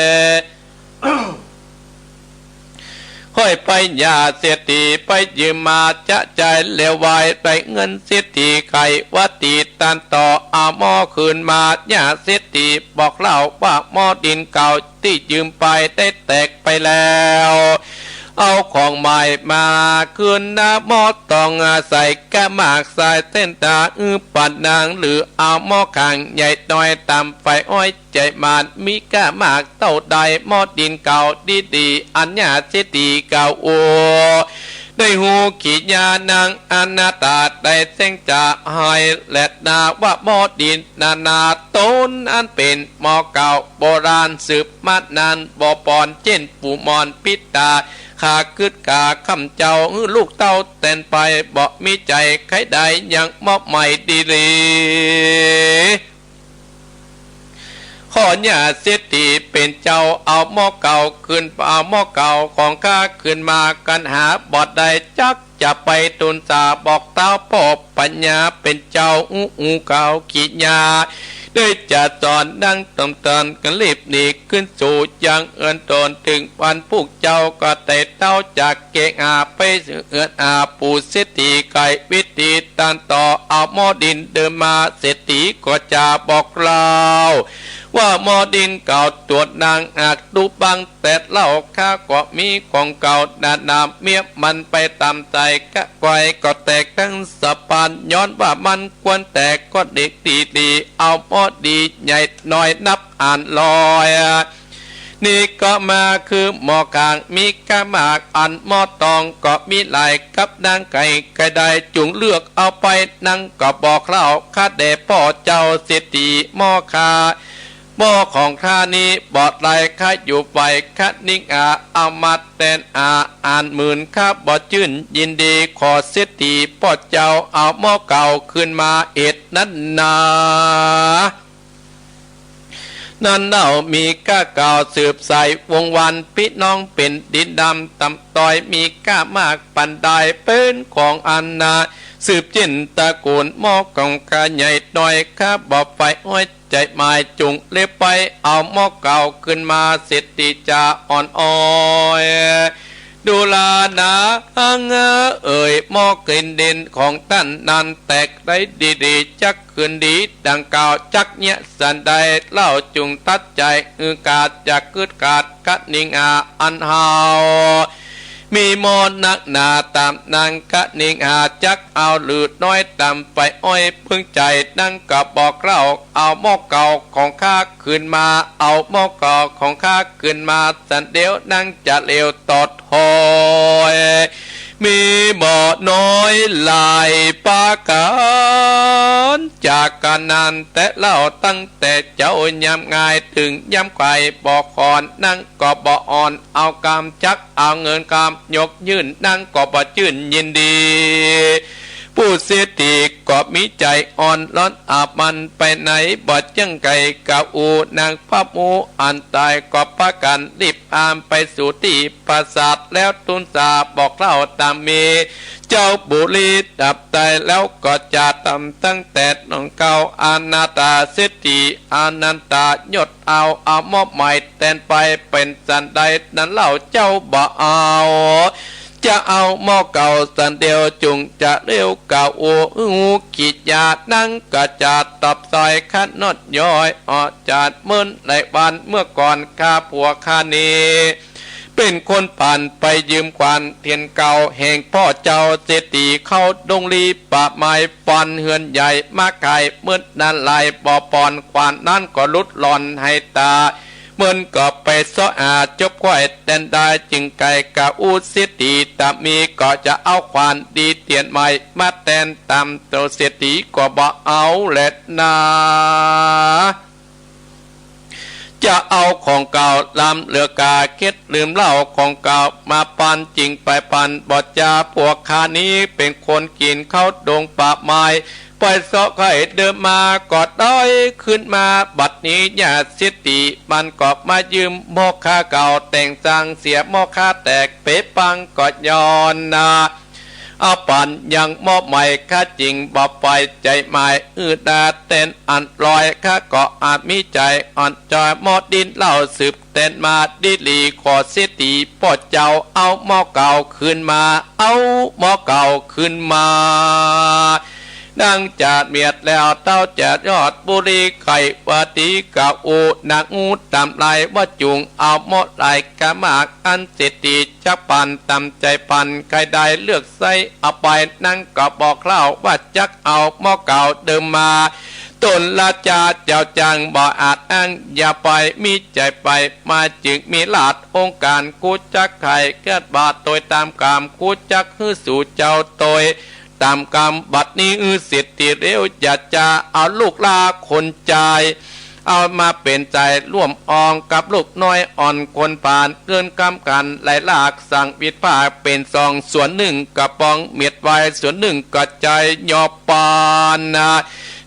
ค่อยไปย่าเศรษฐีไปยืมมา จะใจ๋เหลวไหว ได้เงินเศรษฐีไขว่าตี้ ตันต่อเอาหม้อคืนมา ย่าเศรษฐีบอกเล่าว่า หม้อดินเก่าตี้ยืมไปได้แตกไปแล้ว เอาของใหม่มาคืนนา หม้อตองใส่ก้ามาก สายเส้นต๋าหื้อปันนาง หรือเอาหม้อข้างใหญ่น้อย ต๋ามไฟอ้อย ใจ๋หมาน มีก้ามากเต้าใด หม้อดินเก่าดีๆ อันย่าเศรษฐีกล่าวอู้ ได้ฮู้ขียานางอนาถา ได้แจ้งจะหื้อแลนาว่า หม้อดินนานาต๋นอันเป๋นหม้อเก่าโบราณสืบมานั้น บ่ปอนเจ้นปู่มอนปิดต๋า ข้ากึ๊ดกาค่ำเจ้า หื้อลูกเต้าแตนไป บ่มีใจ๋ใค่ได้ ยังหม้อใหม่ดีหลี ขอเยียะเศรษฐีเป๋นเจ้า เอาหม้อเก่าคืน เอาหม้อเก่าของข้าคืนมา กั๋นหาบ่ได้ จักจะไปตุ๊นสา บอกเต้าป้อปัญญาเป๋นเจ้า อู้ อู้เก่ากิยา ได้จะสอนดังต๋ำเตือน กั๋นรีบหนีขึ้นสู่ยังเฮือนต๋น เถิงวันพุกเจ้า ก็ไต่เต้าจากเกหา ไปเฮือนอาปู่เศรษฐี ไขวิธีตันต่อ เอาหม้อดินเดิมมา เศรษฐีก็จะบอกเล่า ว่าหม้อดินเก่าตั๋วหนัง หากดูบังแต่เล่า ข้าก็มีของเก่านานา เมียมันไปต๋ามใจ๋ กะไกวก็แตกตึงสะพาน ย้อนว่ามันควรแตก ก็เด็กดีๆ เอาหม้อดีใหญ่น้อยนับอ่านร้อย นี่ก็มาคือหม้อข้าง มีก้ามาก อันหม้อตองก็มีหลาย กับนางไก่ ใค่ได้จุ่งเลือกเอาไป นางก็บอกเล่า ข้าแด่ป้อเจ้าเศรษฐี หม้อข้า หม้อของข้านี้บ่ได้ ข้าอยู่ฝ่ายคณิงอา เอามาแตนอา อันหมื่น ข้าบ่จื้นยินดี ขอเศรษฐีป้อเจ้า เอาหม้อเก่าคืนมา เหตุนั้นนา นั้นเล่ามีก้าเก่าสืบสายวงศ์วรรณ ปี้น้องเป๋นดินดำต๋ามตอย มีก้ามากปานใด เป๋นของอันนา สืบเจ้นตระกูล หม้อของข้าใหญ่น้อย ข้าบ่ใฝ่อ้อยใจ๋หมาย จุ่งเล็บไป เอาหม้อเก่าคืนมา เศรษฐีจะอ่อนอ้อย ดูรานา อังเอ๋ย หม้อกินดินของต้านนั้น แตกได้ดีๆ จักคืนดีดังเก่า จักเยียะสันใด เล่าจุ่งตัดใจ๋ อือกาดจะกึ๊ดกาด คณิงอาอันเฮา มีหม้อนักหนาต๋ามนาง คณิงอาจักเอาหรือน้อย ต๋ามใฝ่อ้อยเพิ่งใจ๋ นางก็บอกเล่า เอาหม้อเก่าของข้าคืนมา เอาหม้อเก่าของข้าคืนมา สันเดียว นางจะเลวตอดหอย มีบ่น้อยหลายประก๋าน จากกั๋นนั้นแต่เล่า ตั้งแต่เจ๊ายามงาย เถิงยามไขว่บ่ขอน นางก็บ่อ่อน เอากำจักเอาเงินกำยกยื่น นางก็บ่จื้นยินดี ปู่เศรษฐีก็มีใจ๋อ่อน ร้อนอับมันไปไหน บ่เจียงไก๋กะอู นางพระหมู่อันต๋าย ก็ปากั๋นรีบอามไปสู่ตี้ปราสาท แล้วตุ๊นสาบอกเล่าต๋ามมี เจ้าบุรีดับใต้ แล้วก็จะต๋ามตั้งแต่น้องเก่า อนันตาเศรษฐี อนันตายศเอา เอาหม้อใหม่แตนไป เป๋นสันใดนั้นเล่า เจ้าบ่เอา จะเอาหม้อเก่าสันเดียว จุ่งจะเลวกะอู กิยา นางก็จะตอบสอย ขนอดย้อย ออกจากเมินหลายวัน เมื่อก่อนข้าผัวข้านี้ เป๋นคนผ่านไปยืมขวานเตียนเก่า แห่งป้อเจ้าเศรษฐี เข้าดงลีป่าไม้ ฟันเฮือนใหญ่มาขาย เมินนั้นหลายบ่ปอน ขวานนั้นก็หลุดหล่อนหายต๋า เมินก็ไปเซาะหาจบไขว่แตนได้ จึงไก๋กะอู้เศรษฐีต๋ามมี ก็จะเอาขวานดีเตียนใหม่มาแตนต๋าม เจ้าเศรษฐีก็บ่เอาแลนา จะเอาของเก่าล้ำเหลือกา เข็ดลืมเล่าของเก่ามาปัน จึงไปปันบ่จา ผัวข้านี้เป๋นคนกิ๋นเข้าดงป่าไม้ ไปเซาะไขว่เดิมมาก็ได้คืนมา บัดนี้ญาติเศรษฐีมันก็มายืมหม้อข้าเก่า แต่งสร้างเสียหม้อข้าแตกเป๋ปัง ก็ย้อนนา เอาปันยังหม้อใหม่ ข้าจึงบ่ใฝ่ใจ๋หมาย อือดาแตนอันลอย ข้าก็อาจมีใจ๋อ่อนจอย หม้อดินเล่าสืบแตนมาดีหลี ขอเศรษฐีป้อเจ้า เอาหม้อเก่าคืนมา เอาหม้อเก่าคืนมา นางจะเมียดแล้ว เต้าจะยอดบุรี ไขว่าดีกะอู นางอู้ต๋ามลาย ว่าจุ่งเอาหม้อหลายกะมาก อันเศรษฐีจักปันต๋ามใจ๋ปัน ใค่ได้เลือกใส้เอาไป นางก็บอกเล่าว่าจักเอาหม้อเก่าเดิมมา ตนราชาเจ้าจังบ่อาจอ้าง อย่าไปมีใจ๋ไป มาจึงมีราชองค์การ กู้จักไขเกิดบ่าโตยต๋ามกรรม กู้จักหื้อสู่เจ้าโตยต๋ามกรรม บัดนี้หื้อเศรษฐีเลว อยากจะเอาลูกหล้าคนจาย เอามาเป๋นใจ๋ร่วมอองกับลูกน้อยอ่อนคนผ่าน เกินกำกั๋นหลายลาก สั่งวิดผ้าเป๋นสอง ส่วนนึ่งกระป๋องเม็ดไวน์ ส่วนนึ่งก็ใจ๋หยอปานนา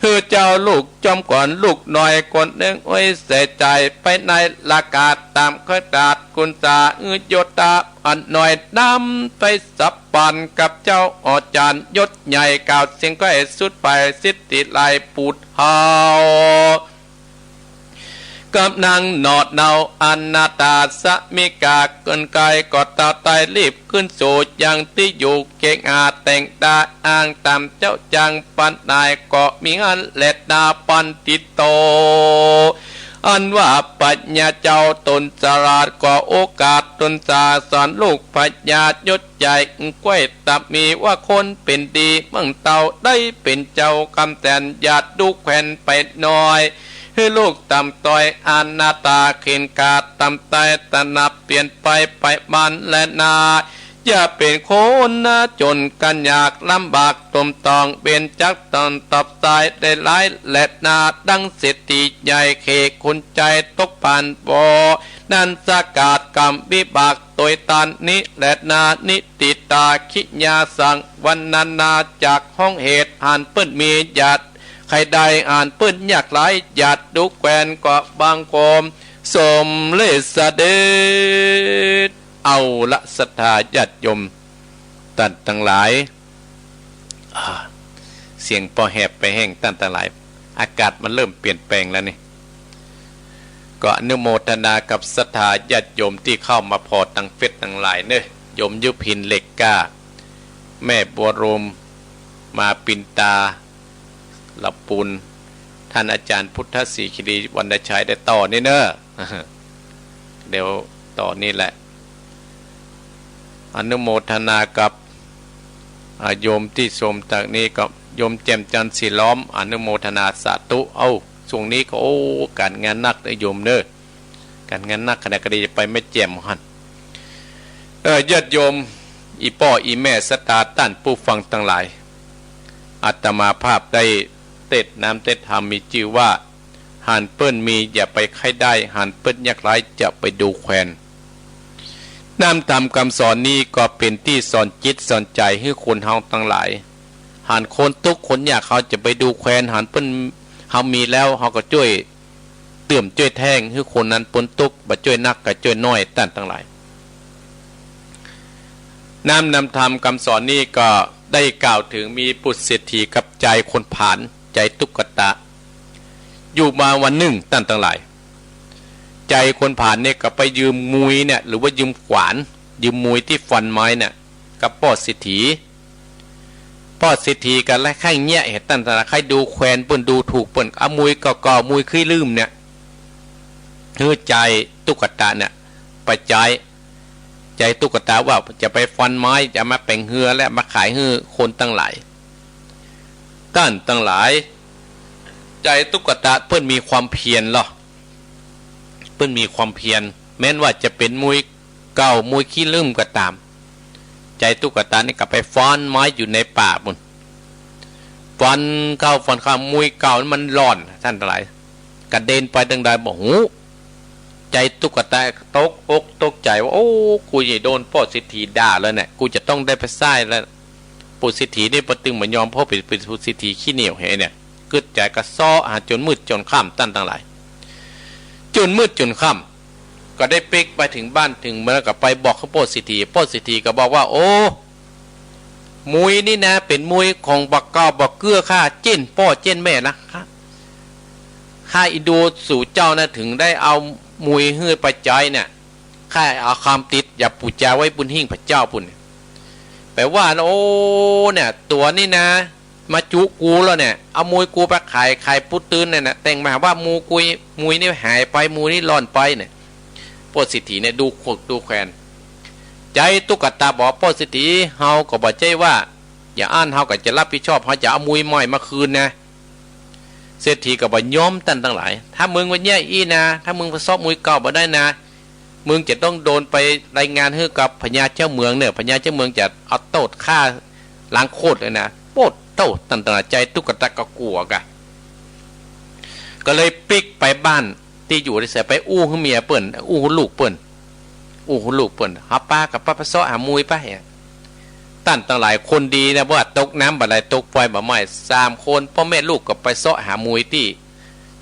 หื้อเจ้าลูกจอมขวัญลูกน้อยคนนึ่ง โอ้ย ใส่ใจ๋ไปในราคาต๋ามเคยตรัส คุณสาหื้อยศตาอันน้อย นำไปสับปันกับเจ้าอาจ๋ารย์ยศใหญ่ กล่าวเสียงใกล้สุดไป สิทธิไลยปู่เฒ่า กับนางหนอดเนาอนาถาสมิกา เกินไกลก็เต้าไต้รีบขึ้นสู่ยังตี้อยู่ เกงอาแต่งตาอ้างต๋ามเจ้าจังปันนาย ก็มีหั้นแลนาปันติโต อันว่าปัญญาเจ้าต๋นสลาด ก็โอกาสต๋นสาสอนลูกพญายศใหญ่ ก้วยตะมีว่าคนเป๋นดี เมืองเต้าได้เป๋นเจ้ากำแสน อย่าดูแควนไปน้อย หื้อลูกต่ำต้อยอนาถา เข็ญขาดต่ำตาย ตระหนักเปลี่ยนไปไปบ้านแลนา อย่าเป๋นคนหน้าจ๋นกันยากลำบาก ตมต้องเบญจักต๋อนตอบสายได้หลายแลนา ดังเศรษฐีใหญ่เขกคนใจ๋ตกปานบ่อ นั้นสกัดกรรมวิบากโตยตานนี้แลนา นิติตาคิยาสังวรรณนา จากห้องเหตุหันเปิ้นมี อย่าใค่ได้หันเปิ้นยากหลาย อย่าดูแควนก็บังคมสมเร็จเสด็จ เอาละศรัทธาญาติโยมต้านตังหลาย อ่า เสียงปอแหบไปแฮงต้านตังหลาย อากาศมันเริ่มเปลี่ยนแปลงแล้วนี่ ก็อนุโมทนากับศรัทธาญาติโยมตี้เข้ามาผ่อตางเฟซตังหลายเน่อ โยมยุพินเหล็กกล้า แม่บัวโรม มาปินตา ละปูน ต้านอาจ๋ารย์พุทธศรีคิรี วรรณชัย ได้ต่อนี่เน่อ เดี๋ยวต่อนี่แหละ อนุโมทนากับ อ่า โยมตี้ชมตางนี้ก็โยมแจ่มจันทร์สีล้อม อนุโมทนาสาธุ เอ้า ช่วงนี้ก็ โอ้ ก๋านงานหนักเน่อโยมเน่อ ก๋านงานหนักขนาดก็ดีจะไปแม่แจ่มหั้น เออ ญาติโยม อี่ป้ออี่แม่ศรัทธาต้านผู้ฟังตังหลาย อาตมาภาพได้เตสน์น้ำเตสน์ธรรมมีจื้อว่า หันเปิ้นมีอย่าไปใค่ได้ หันเปิ้นยากหลายจะไปดูแควน น้ำธรรมกำสอนนี้ก็เป๋นตี้สอนจิตสอนใจ๋หื้อคนเฮาตังหลาย หันคนตุ๊กข์คนยากเฮาจะไปดูแควน หันเปิ้นเฮามีแล้วเฮาก็จ้วยเติมจ้วยแถงหื้อคนนั้นป๊นตุ๊กข์ บ่จ้วยนักก็จ้วยน้อยต้านตังหลาย น้ำนำธรรมกำสอนนี้ก็ได้กล่าวเถิงมีปุตเศรษฐีกับใจ๋คนผาน ใจ๋ตุ๊กตะ อยู่มาวันนึ่งต้านตังหลาย ใจ๋คนผานเนี่ยก็ไปยืมมุยเนี่ย หรือว่ายืมขวาน ยืมมุยตี้ฟันไม้เนี่ย กับป้อเศรษฐี ป้อเศรษฐีก็ละใค่เยียะเหตุต้านตังหลาย ใค่ดูแควนเปิ้นดูถูกเปิ้น เอามุยเก่าๆ มุยขี้ลืมเนี่ย หื้อใจ๋ตุ๊กตะเนี่ย ไปใจ๊ ใจ๋ตุ๊กตะว่าจะไปฟันไม้ จะมาแป๋งเฮือและมาขายหื้อคนตังหลาย ต้านตังหลาย ใจ๋ตุ๊กตะเปิ้นมีความเพียรลอ เปิ้นมีความเพียร แม้นว่าจะเป๋นมุยเก่ามุยขี้ลืมก็ต๋าม ใจ๋ตุ๊กตะนี่ก็ไปฟันไม้อยู่ในป่าปู้น ฟันเข้าฟันเข้า มุยเก่านั้นมันหล่อนต้านตังหลาย กระเด็นไปตางใดบ่ฮู้ ใจ๋ตุ๊กตะตกอกตกใจ๋ว่า โอ้ กูจะโดนป้อเศรษฐีด่าแล้วเนี่ย กูจะต้องได้ไปใส้แล้ว ปุตเศรษฐีนี่ปะตึงบ่ยอม เพราะเป๋น เป๋นปุตเศรษฐีขี้เหนียวแหเนี่ย กึ๊ดใจ๋ก็เซาะหาจ๋นมืดจ๋นค่ำต้านตังหลาย จ๋นมืดจ๋นค่ำ ก็ได้ปิ๊กไปเถิงบ้านเถิงเมือง ก็ไปบอกกับป้อเศรษฐี ป้อเศรษฐีก็บอกว่า โอ้ มุยนี่นะ เป๋นมุยของบ่าเก่าบ่าเกื้อข้า เจ๊นป้อเจ๊นแม่นะ ข้า ข้าอินดูสูเจ้านะ เถิงได้เอามุยหื้อไปใจ๊เนี่ย ข้าเอาความติดอย่าปู๋จาไว้บนหิ้งพระเจ้าปู้น แป๋ว่านะ โอ้ เนี่ย ตั๋วนี่นะ มาจุกูแล้วเนี่ย เอามุยกูไปขาย ขายปู๊ดตื้นเนี่ยนะ แต่งมาหาว่ามูกุย มุยนี่หายไป มุยนี่หล่อนไปเนี่ย ป้อเศรษฐีเนี่ยดูขวกดูแควน ใจ๋ตุ๊กตะบอก ป้อเศรษฐี เฮาก็บ่ใจ้ว่า อย่าอั้นเฮาก็จะรับผิดชอบ เฮาจะเอามุยใหม่มาคืนนะ เศรษฐีก็บ่ยอมต้านตังหลาย ถ้ามึงว่าเยียะอี้นะ ถ้ามึงไปซอกมุยเก่าบ่ได้นะ มึงจะต้องโดนไปรายงานหื้อกับพญาเจ้าเมืองเนี่ย พญาเจ้าเมืองจะเอาโต้ษฆ่าล้างโคตรเลยนะ โป๊ดโต้ษ ต้านตังหลาย ใจ๋ตุ๊กตะก็กั๋วก่ะ ก็เลยปิ๊กไปบ้านตี้อยู่ตี้ใส่ ไปอู้หื้อเมียเปิ้น อู้หื้อลูกเปิ้น อู้หื้อลูกเปิ้น หาปากั๋น ปาไปเซาะหามุยปา ต้านตังหลาย คนดีนะ บ่าตกน้ำบ่าไหล ตกฟอยบ่าไหม้ สามคนป้อแม่ลูกก็ไปเซาะหามุยตี้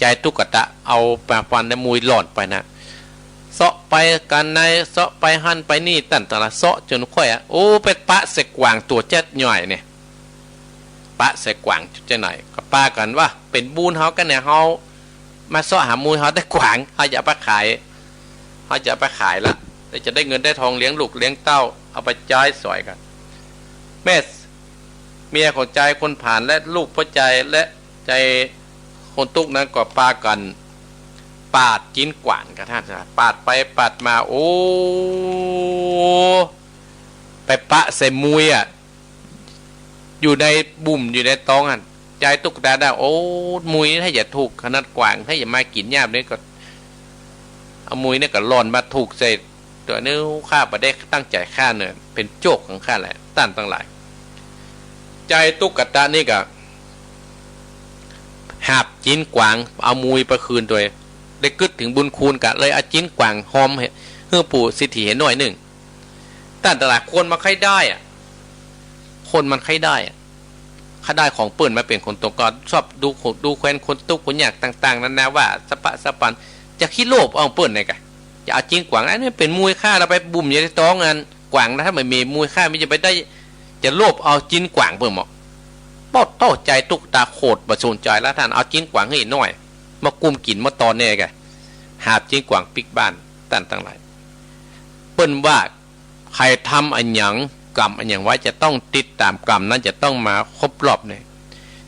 จายตุ๊กตา เอาปาฟันในมุยหล่อนไปนะ เซาะไปกั๋นใน เซาะไปหั้นไปนี่ ต้านตังหลาย เซาะจ๋นค่อยอะ โอ้ ไปปะใส่กวางตั๋วจั๊ดใหญ่เนี่ย ปะใส่กวางจั๊ดใหญ่ ก็ปากั๋นว่า เป๋นบุญเฮากั๋นเนี่ย เฮามาเซาะหามุย เฮาได้กวาง เฮาจะเอาไปขาย เฮาจะเอาไปขายละ แล้วจะได้เงินได้ทองเลี้ยงลูกเลี้ยงเต้า เอาไปใจ๊สอยกั๋น แม่ เมียของจายคนผานและลูกป้อจายและจายคนตุ๊กนั้นก็ปากั๋นปาดจิ๊นกวางกั๋น ต้านตังหลาย ปาดไปปาดมา โอ้ ไปปะใส่มุยอะ อยู่ในบุ่มอยู่ในต๊องหั้น จายตุ๊กตาได้ โอ้ มุยถ้าจะถูกขนาดกวาง ถ้าจะมากิ๋นยามนี้ก็ เอามุยเนี่ยก็หล่อนมาถูกใส่ตั๋วเนาะ ข้าบ่ได้ตั้งใจ๋ฆ่าเนาะ เป๋นโจ๊กของข้าแหละ ต้านตังหลาย จายตุ๊กตานี่ก็หาบจิ๊นกวาง เอามุยไปคืนตวย ได้กึ๊ดเถิงบุญคุณก็เลยเอาจิ๊นกวางหอมหื้อปู่เศรษฐีหน่อยนึ่ง ต้านตังหลาย คนมันใค่ได้อะ คนมันใค่ได้อะ ใค่ได้ของเปิ้นมาเป๋นของตน ก็ชอบดูถูกดูแควนคนตุ๊กคนยากต่างๆ นานาว่าสะปะสะปัน จะขี้โลภเอาเปิ้นเนี่ยกะ จะเอาจิ๊นกวาง อันนี้เป๋นมุยข้า เฮาไปบุ่มอยู่ในต๊องอันกวางนะ ถ้าบ่มีมุยข้า มันจะไปได้ จะโลภเอาจิ๊นกวางเปิ้นหมอ ปอดโต้ จายตุ๊กตาโขดบ่สนใจ๋ละ ต้านเอาจิ๊นกวางหื้อหน่อย มากุมกิ๋นมาตอนเนี่ยกะ หาบจิ๊นกวางปิ๊กบ้าน ต้านตังหลาย เปิ้นว่า ใผทำอะหยัง กรรมอะหยังไว้ จะต้องติดต๋าม กรรมนั้นจะต้องมาครบรอบเนี่ย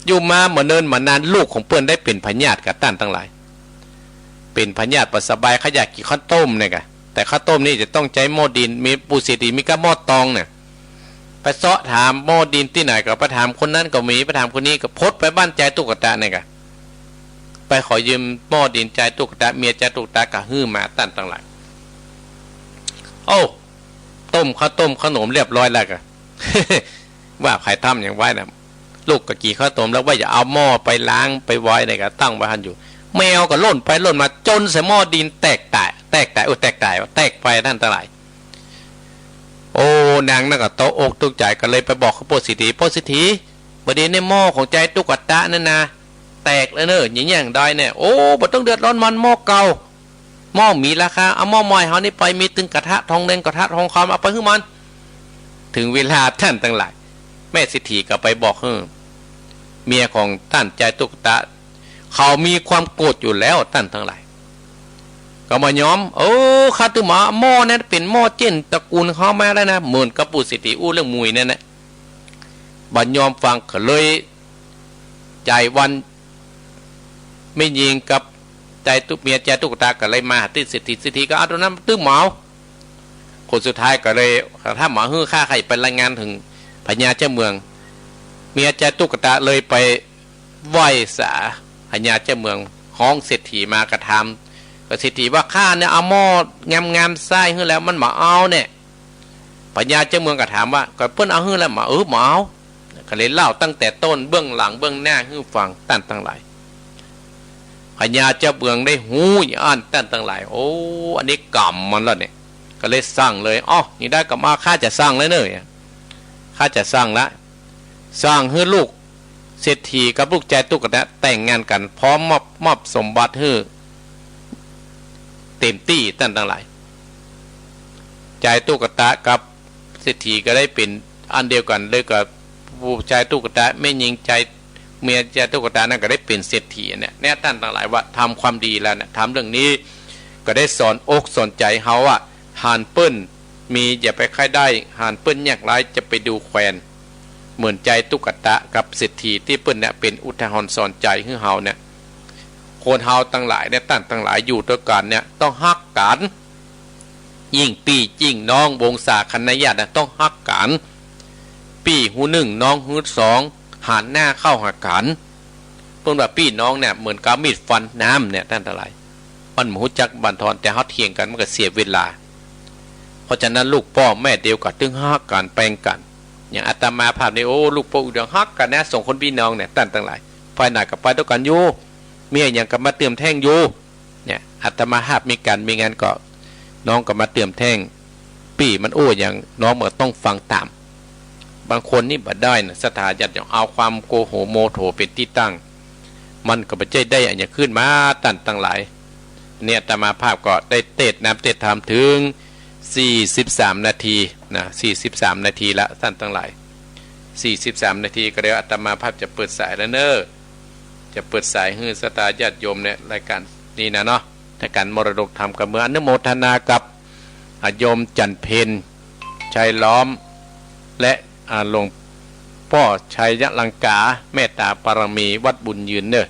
อยู่มาบ่เนิ่นบ่นาน ลูกของเปิ้นได้เป๋นพยาธิกั๋น ต้านตังหลาย เป๋นพยาธิบ่สบาย ใค่อยากกิ๋นข้าวต้มเนี่ยกะ แต่ข้าวต้มนี่จะต้องใจ๊หม้อดิน มีปู่เศรษฐีมีก้าหม้อตองเนี่ย ไปเซาะถามหม้อดินตี้ไหนก็ไปถามคนนั้นก็มี ไปถามคนนี้ก็พดไปบ้านจายตุ๊กตาเนี่ยกะ ไปขอยืมหม้อดินจายตุ๊กตา เมียจายตุ๊กตาก็หื้อมา ต้านตังหลาย โอ้ ต้มข้าวต้มขนมเรียบร้อยแล้วกะ ว่าใผทำหยังไว้นะ ลูกก็กิ๋นข้าวต้มแล้ว ว่าจะเอาหม้อไปล้างไปไว้เนี่ยกะ ตั้งไว้หั้นอยู่ แมวก็ล่นไปล่นมา จนใส่หม้อดินแตกต๋าย แตกต๋าย โอ้ แตกต๋าย แตกไป ต้านตังหลาย โอ้ นางนั้นก็ตกอกตกใจ๋ ก็เลยไปบอกกับปู่เศรษฐี ปู่เศรษฐี บ่ดีเนี่ยหม้อของจายตุ๊กตานั่นนะ แตกแล้วเน่อ จะแหย่งใดเนี่ย โอ้ บ่ต้องเดือดร้อนมัน หม้อเก่า หม้อมีราคา เอาหม้อใหม่เฮานี่ไป มีตึงกระทะทองแดง กระทะทองคำ เอาไปหื้อมัน เถิงเวลา ต้านตังหลาย แม่เศรษฐีก็ไปบอกหื้อเมียของต้านจายตุ๊กตา เขามีความโกรธอยู่แล้ว ต้านตังหลาย ก็บ่ยอม เออ ข้าตึงบ่าหม้อนั้นเป๋นหม้อเจ้นตระกูลเฮามาแล้วนะ เหมือนกับปู่เศรษฐีอู้เรื่องมุยนั่นแหละ บ่ยอมฟัง ก็เลย จายวัน แม่ญิงกับจายตุ๊ก เมียจายตุ๊กตาก็เลยมาหาตี้เศรษฐี เศรษฐีก็เอาตั๋วนั้นตึงบ่า คนสุดท้ายก็เลย ถ้าบ่หื้อข้า ใค่ไปรายงานเถิงพญาเจ้าเมือง เมียจายตุ๊กตาเลยไปไหว้สาพญาเจ้าเมือง ฮ้องเศรษฐีมาก็ถาม ก็เศรษฐีว่า ข้าเนี่ยเอาหม้องามๆ ใส่หื้อแล้ว มันบ่เอาเนี่ย พญาเจ้าเมืองก็ถามว่า ก็เปิ้นเอาหื้อแล้วบ่ เออ บ่เอา ก็เลยเล่าตั้งแต่ต้นเบื้องหลังเบื้องหน้าหื้อฟัง ต้านตังหลาย พญาเจ้าเมืองได้ฮู้อย่างอั้น ต้านตังหลาย โอ้ อันนี้กรรมมันแล้วเนี่ย ก็เลยสั่งเลย อ้อ นี่ได้กรรมมา ข้าจะสั่งแล้วเน่อ ข้าจะสั่งละ สั่งหื้อลูกเศรษฐีกับลูกจายตุ๊กตาแต่งงานกั๋น พร้อมมอบ มอบสมบัติหื้อเต๋มตี้ ต้านตังหลาย จายตุ๊กตากับเศรษฐีก็ได้เป๋นอันเดียวกั๋นเลย กับผู้จายตุ๊กตา แม่ญิงจาย เมียจายตุ๊กตานั้นก็ได้เป๋นเศรษฐีเนี่ย เนี่ย ต้านตังหลาย ว่าทำความดีแล้วเนี่ย ทำเรื่องนี้ก็ได้สอนอกสอนใจ๋เฮาอะ หากเปิ้นมีอย่าไปใค่ได้ หากเปิ้นยากไร้จะไปดูแควน เหมือนจายตุ๊กตากับเศรษฐีตี้เปิ้นเนี่ยเป๋นอุทาหรณ์สอนใจ๋หื้อเฮาเนี่ย คนเฮาตังหลายเนี่ย ต้านตังหลาย อยู่ตวยกั๋นเนี่ยต้องฮักกั๋น ยิ่งปี้ยิ่งน้อง วงศาคณะญาตินะ ต้องฮักกั๋น ปี้หื้อนึ่ง น้องหื้อสอง หันหน้าเข้าหากั๋น เปิ้นว่าปี้น้องเนี่ยเหมือนกับมีดฟันน้ำเนี่ย ต้านตังหลาย มันบ่ฮู้จักบั่นทอน แต่เฮาเถียงกั๋นมันก็เสียเวลา เพราะฉะนั้นลูกป้อแม่เดียวกั๋นตึงฮักกั๋นแปงกั๋น อย่างอาตมาภาพนี่ โอ้ ลูกป้ออุดรฮักกั๋นนะ สองคนปี้น้องเนี่ย ต้านตังหลาย ไปไหนก็ไปตวยกั๋นอยู่ มีอะหยังก็มาเติมแท่งอยู่ เนี่ย อาตมาภาพมีก๋านมีงานก็ น้องก็มาเติมแท่ง ปี้มันอู้อะหยัง น้องก็ต้องฟังต๋าม บางคนนี่บ่ได้นะ ศรัทธาญาติโยม เอาความโกโหโมโถเป๋นตี้ตั้ง มันก็บ่ใจ้ได้อะหยังขึ้นมา ต้านตังหลาย เนี่ย อาตมาภาพก็ได้เตสน์นำเตสน์ธรรมเถิง สี่สิบสามนาทีนะ สี่สิบสามนาทีละ ต้านตังหลาย สี่สิบสามนาที ก็เดี๋ยวอาตมาภาพจะเปิดสายแล้วเน่อ จะเปิดสายหื้อศรัทธาญาติโยมเนี่ย รายก๋านนี้นะเนาะ รายก๋านมรดกธรรมกับเมือง อนุโมทนากับ อ่า โยมจันทร์เพ็ญ ชัยล้อม และ อ่า หลวงป้อชัยยลังกา เมตตาบารมีวัดบุญยืนเน่อ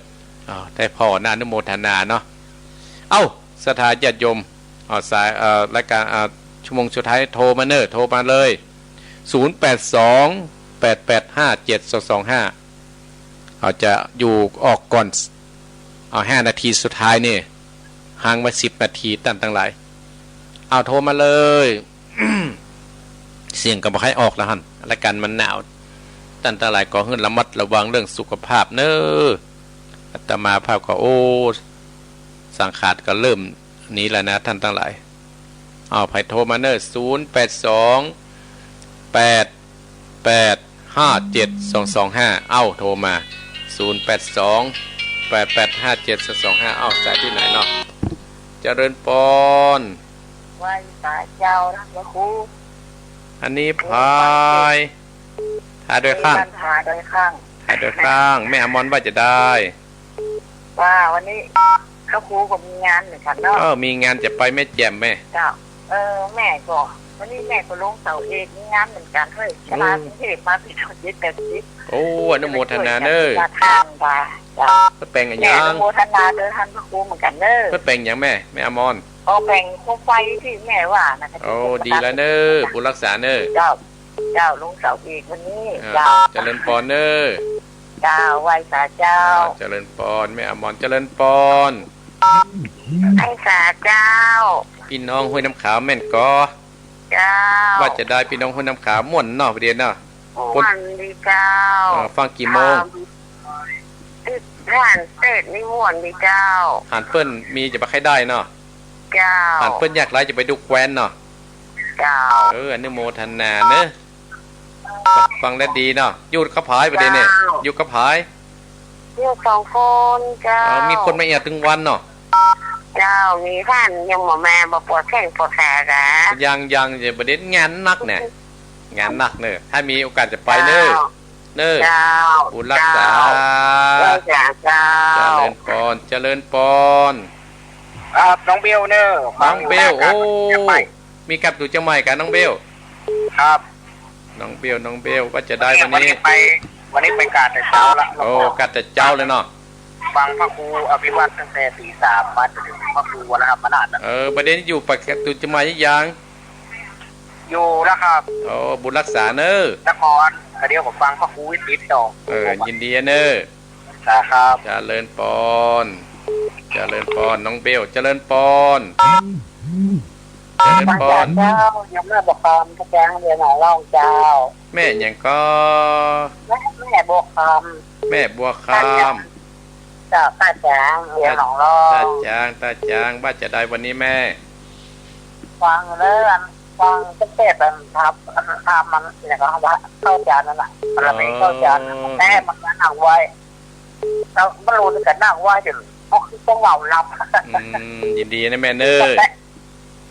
อ่า ได้ผ่อนะ อนุโมทนาเนาะ เอ้า ศรัทธาญาติโยม อ่า สาย เอ่อ รายก๋าน อ่า ชั่วโมงสุดท้ายโทรมาเน่อ โทรมาเลย ศูนย์แปดสอง แปดแปดห้า เจ็ดสองสองห้า เอา จะอยู่ออกก่อน เอา ห้านาทีสุดท้ายนี่ ห่างไว้สิบนาที ต้านตังหลาย เอา โทรมาเลย เสียงก็บ่ใค่อยออกแล้วหั้น รายก๋านมันหนาว ต้านตังหลายก็หื้อระมัดระวังเรื่องสุขภาพเน่อ อาตมาภาพก็ โอ้ สังขารก็เริ่มนี้แล้วนะ ต้านตังหลาย เอา ใผโทรมาเน่อ ศูนย์แปดสอง แปดแปดห้าเจ็ดสองสองห้า เอ้า โทรมา ศูนย์แปดสอง แปดแปดห้าเจ็ดสองสองห้า เอ้า สายตี้ไหนเนาะ เจริญปอน ไหว้สาเจ้านะพระครู อันนี้พาย ถ่ายโดยข้าง มีปัญหาโดยข้าง ถ่ายโดยข้าง แม่อมรว่าจะได้ ว่าวันนี้พระครูก็มีงานเหมือนกั๋นเนาะ เออ มีงานจะไปแม่แจ่มแม่ เจ้า เออ แม่ก็ วันนี้แม่ก็ลงเสาเอกมีงานเหมือนกั๋นเฮ้ย อืม มาจากกรุงเทพฯมาผิดเจ็ดแปดสิบ โอ้ อนุโมทนาเน่อ มาทางบ่า เจ้า เปิ้นแป๋งอะหยัง แม่อนุโมทนาโดยต้านพระครูเหมือนกั๋นเน่อ เปิ้นแป๋งอะหยังแม่ แม่อมร ก็แป๋งโคมไฟตี้แม่ว่านะ โอ้ ดีแล้วเน่อ บุญรักษาเน่อ เจ้า เจ้า ลงเสาเอกวันนี้ อ่า เจ้า เจริญปอนเน่อ เจ้า ไหว้สาเจ้า อ่า เจริญปอน แม่อมร เจริญปอน ไหว้สาเจ้า ปี้น้องห้วยน้ำขาวแม่นก่อ เจ้า ว่าจะได้ปี้น้องห้วยน้ำขาวม่วนเนาะ ประเดี๋ยวเนาะ ม่วนดีเจ้า อ่า ฟังกี่โมง อ่า ติดผ่านเตสน์นี่ม่วนดีเจ้า หันเปิ้นมีจะบ่ใค่ได้เนาะ เจ้า หันเปิ้นยากไร้จะไปดูแควนเนาะ เจ้า เออ อนุโมทนาเน่อ ฟังแล้วดีเนาะ อยู่กับใผประเดี๋ยวนี้ เจ้า อยู่กับใผ อยู่สองคนเจ้า เออ มีคนมาเยียะตึงวันเนาะ เจ้า มีต้านยังบ่มา บ่ปวดแข้งปวดขากา ยัง ยัง ยัง ประเดี๋ยวงานหนักเนี่ย งานหนักเน่อ ถ้ามีโอกาสจะไปเน่อ เจ้า เน่อ เจ้า บุญรักษา เจ้า เจ้า เจ้า เจริญปอน เจริญปอน ครับ น้องเบลเน่อ น้องเบล ฟังอยู่ โอ้ จะไป มีกลับอยู่เจียงใหม่กั๋นน้องเบล ครับ น้องเบล น้องเบล ว่าจะได้วันนี้ วันนี้ไป วันนี้ไปกาดแต่เจ๊าละ โอ้ กาดแต่เจ๊าเลยเนาะ ฟังพระครูอภิวัตรตั้งแต่ตีสามมาจนถึงพระครูวรธรรมนาถนะ เออ ประเดี๋ยวอยู่ปะ อยู่เจียงใหม่ยัง อยู่แล้วครับ โอ้ บุญรักษาเน่อ นคร เดี๋ยวผมฟังพระครูวิจิตรต่อ เออ ยินดีเน่อ ครับ เจริญปอน เจริญปอน น้องเบล เจริญปอน เจริญปอน เจ้า ยังแม่บ่คำ พระแก้วเรียนหาเล่าเจ้า แม่หยังก่อ แม่ แม่บ่คำ แม่บ่คำ เจ้า ต้าจ๋าง เรียนหนองลอก ต้าจ๋าง ต้าจ๋าง ว่าจะได้วันนี้แม่ ฟังเรื่อง ฟังตั้งแต่เป็นทำ ทำมันเนี่ยก็ว่าเข้าจานนั่นแหละ อ๋อ มันมีเข้าจาน แม่มันนั่งไหว้ แล้วมันรู้กันนั่งไหว้จนพวกต้องเหล่าหลับ อืม ยินดีนะแม่เน่อ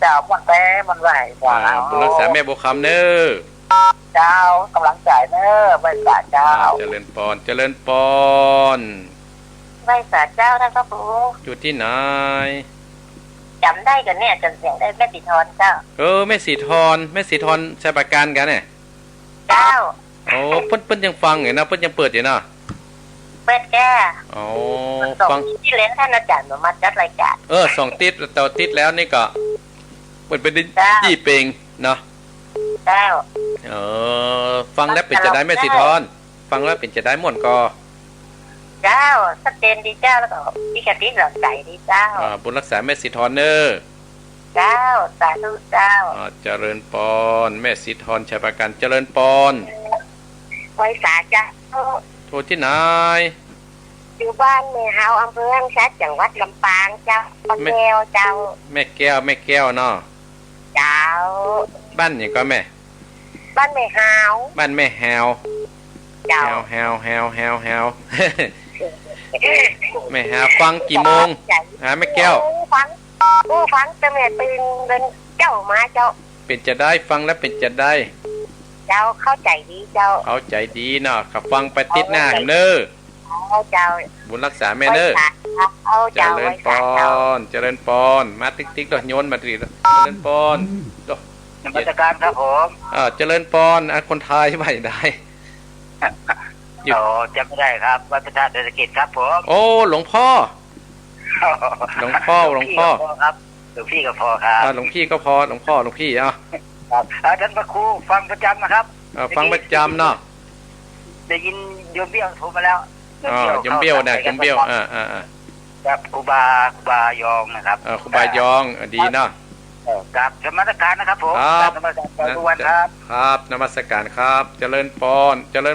เจ้า มันแต่มันไหว อ่า เจ้า บุญรักษาแม่บัวคำเน่อ เจ้า กำลังใจเน่อ ไหว้สาเจ้า อ่า เจริญปอน เจริญปอน ไหว้สาเจ้าท่านพระครู อยู่ตี้ไหน จ๋ำได้ก่อเนี่ย จ๋ำเสียงได้ แม่สีทอนเจ้า เออ แม่สีทอน แม่สีทอนชัยปราการกั๋นเนี่ย เจ้า โอ้ เปิ้น เปิ้นยังฟังอยู่นะ เปิ้นยังเปิดอยู่นะ เปิดแก่ โอ้ สอง ฟัง ตี้แล้วท่านอาจ๋ารย์มาจัดรายก๋าน เออ สองตี้ เสาร์ตี้แล้วนี่ก็ เปิ้นไปได้ เจ้า ยี่เปงเนาะ เจ้า เออ ฟังแล้วเป๋นจะไดแม่สีทอน ฟังแล้วเป๋นจะไดม่วนก่อ เจ้า ชัดเจนดีเจ้า แล้วก็มีคติสอนใจดีเจ้า อ่า บุญรักษาแม่สีทอนเน่อ เจ้า สาธุเจ้า อ่า เจริญปอน แม่สีทอนชัยปราการ เจริญปอน ไหว้สาเจ้า โทรตี้ไหน อยู่บ้านแม่ฮาว อำเภอห้างฉัตร จังหวัดลำปางเจ้า ป้า แม่ แก้วเจ้า แม่แก้ว แม่แก้วเนาะ เจ้า บ้านหยังก่อแม่ บ้านแม่ฮาว บ้านแม่ฮาว เจ้า ฮาว ฮาว ฮาว ฮาว ฮาว แม่ฮาว ฟังกี่โมง เจ้า ฮะ แม่แก้ว โอ้ ฟัง โอ้ ฟังแต่แม่ตื่นเดินเจ้ามาเจ้า เป๋นจาใด ฟังแล้วเป๋นจาใด เจ้า เข้าใจ๋ดีเจ้า เข้าใจ๋ดีเนาะ ก็ฟังไปติดหน้าแหมเน่อ เจ้า เจ้า บุญรักษาแม่เน่อ เจ้า เจ้า เจริญปอน เจ้า เจริญปอน มาติ๊กๆ ดอก โยนมาติ๊กๆ ดอก เจริญปอน ดอก นมัสการครับผม เออ เจริญปอน อ่ะ คนไทยว่าจะใด อยู่ อ๋อ จ๋ำไม่ได้ครับ วัดพระธาตุดอยสะเก็ดครับผม โอ้ หลวงพ่อ หลวงพ่อ หลวงพ่อ หลวงพี่ก็พอครับ หลวงพี่ก็พอครับ อ่า หลวงพี่ก็พอ หลวงพ่อ หลวงพี่ เอา ครับ อ่า ต้านพระครูฟังประจ๋ำนะครับ อ่า ฟังประจ๋ำเนาะ ได้ยินโยมเบี้ยวโทรมาแล้ว อ๋อ โยมเบี้ยวนะ โยมเบี้ยว อ่า อ่า อ่า ครับ ครูบา ครูบายองนะครับ เออ ครูบายอง อ่า ดีเนาะ เออ ครับ นมัสการนะครับผม ครับ กราบนมัสการทุกวันครับ ครับ นมัสการครับ เจริญปอน เจริญ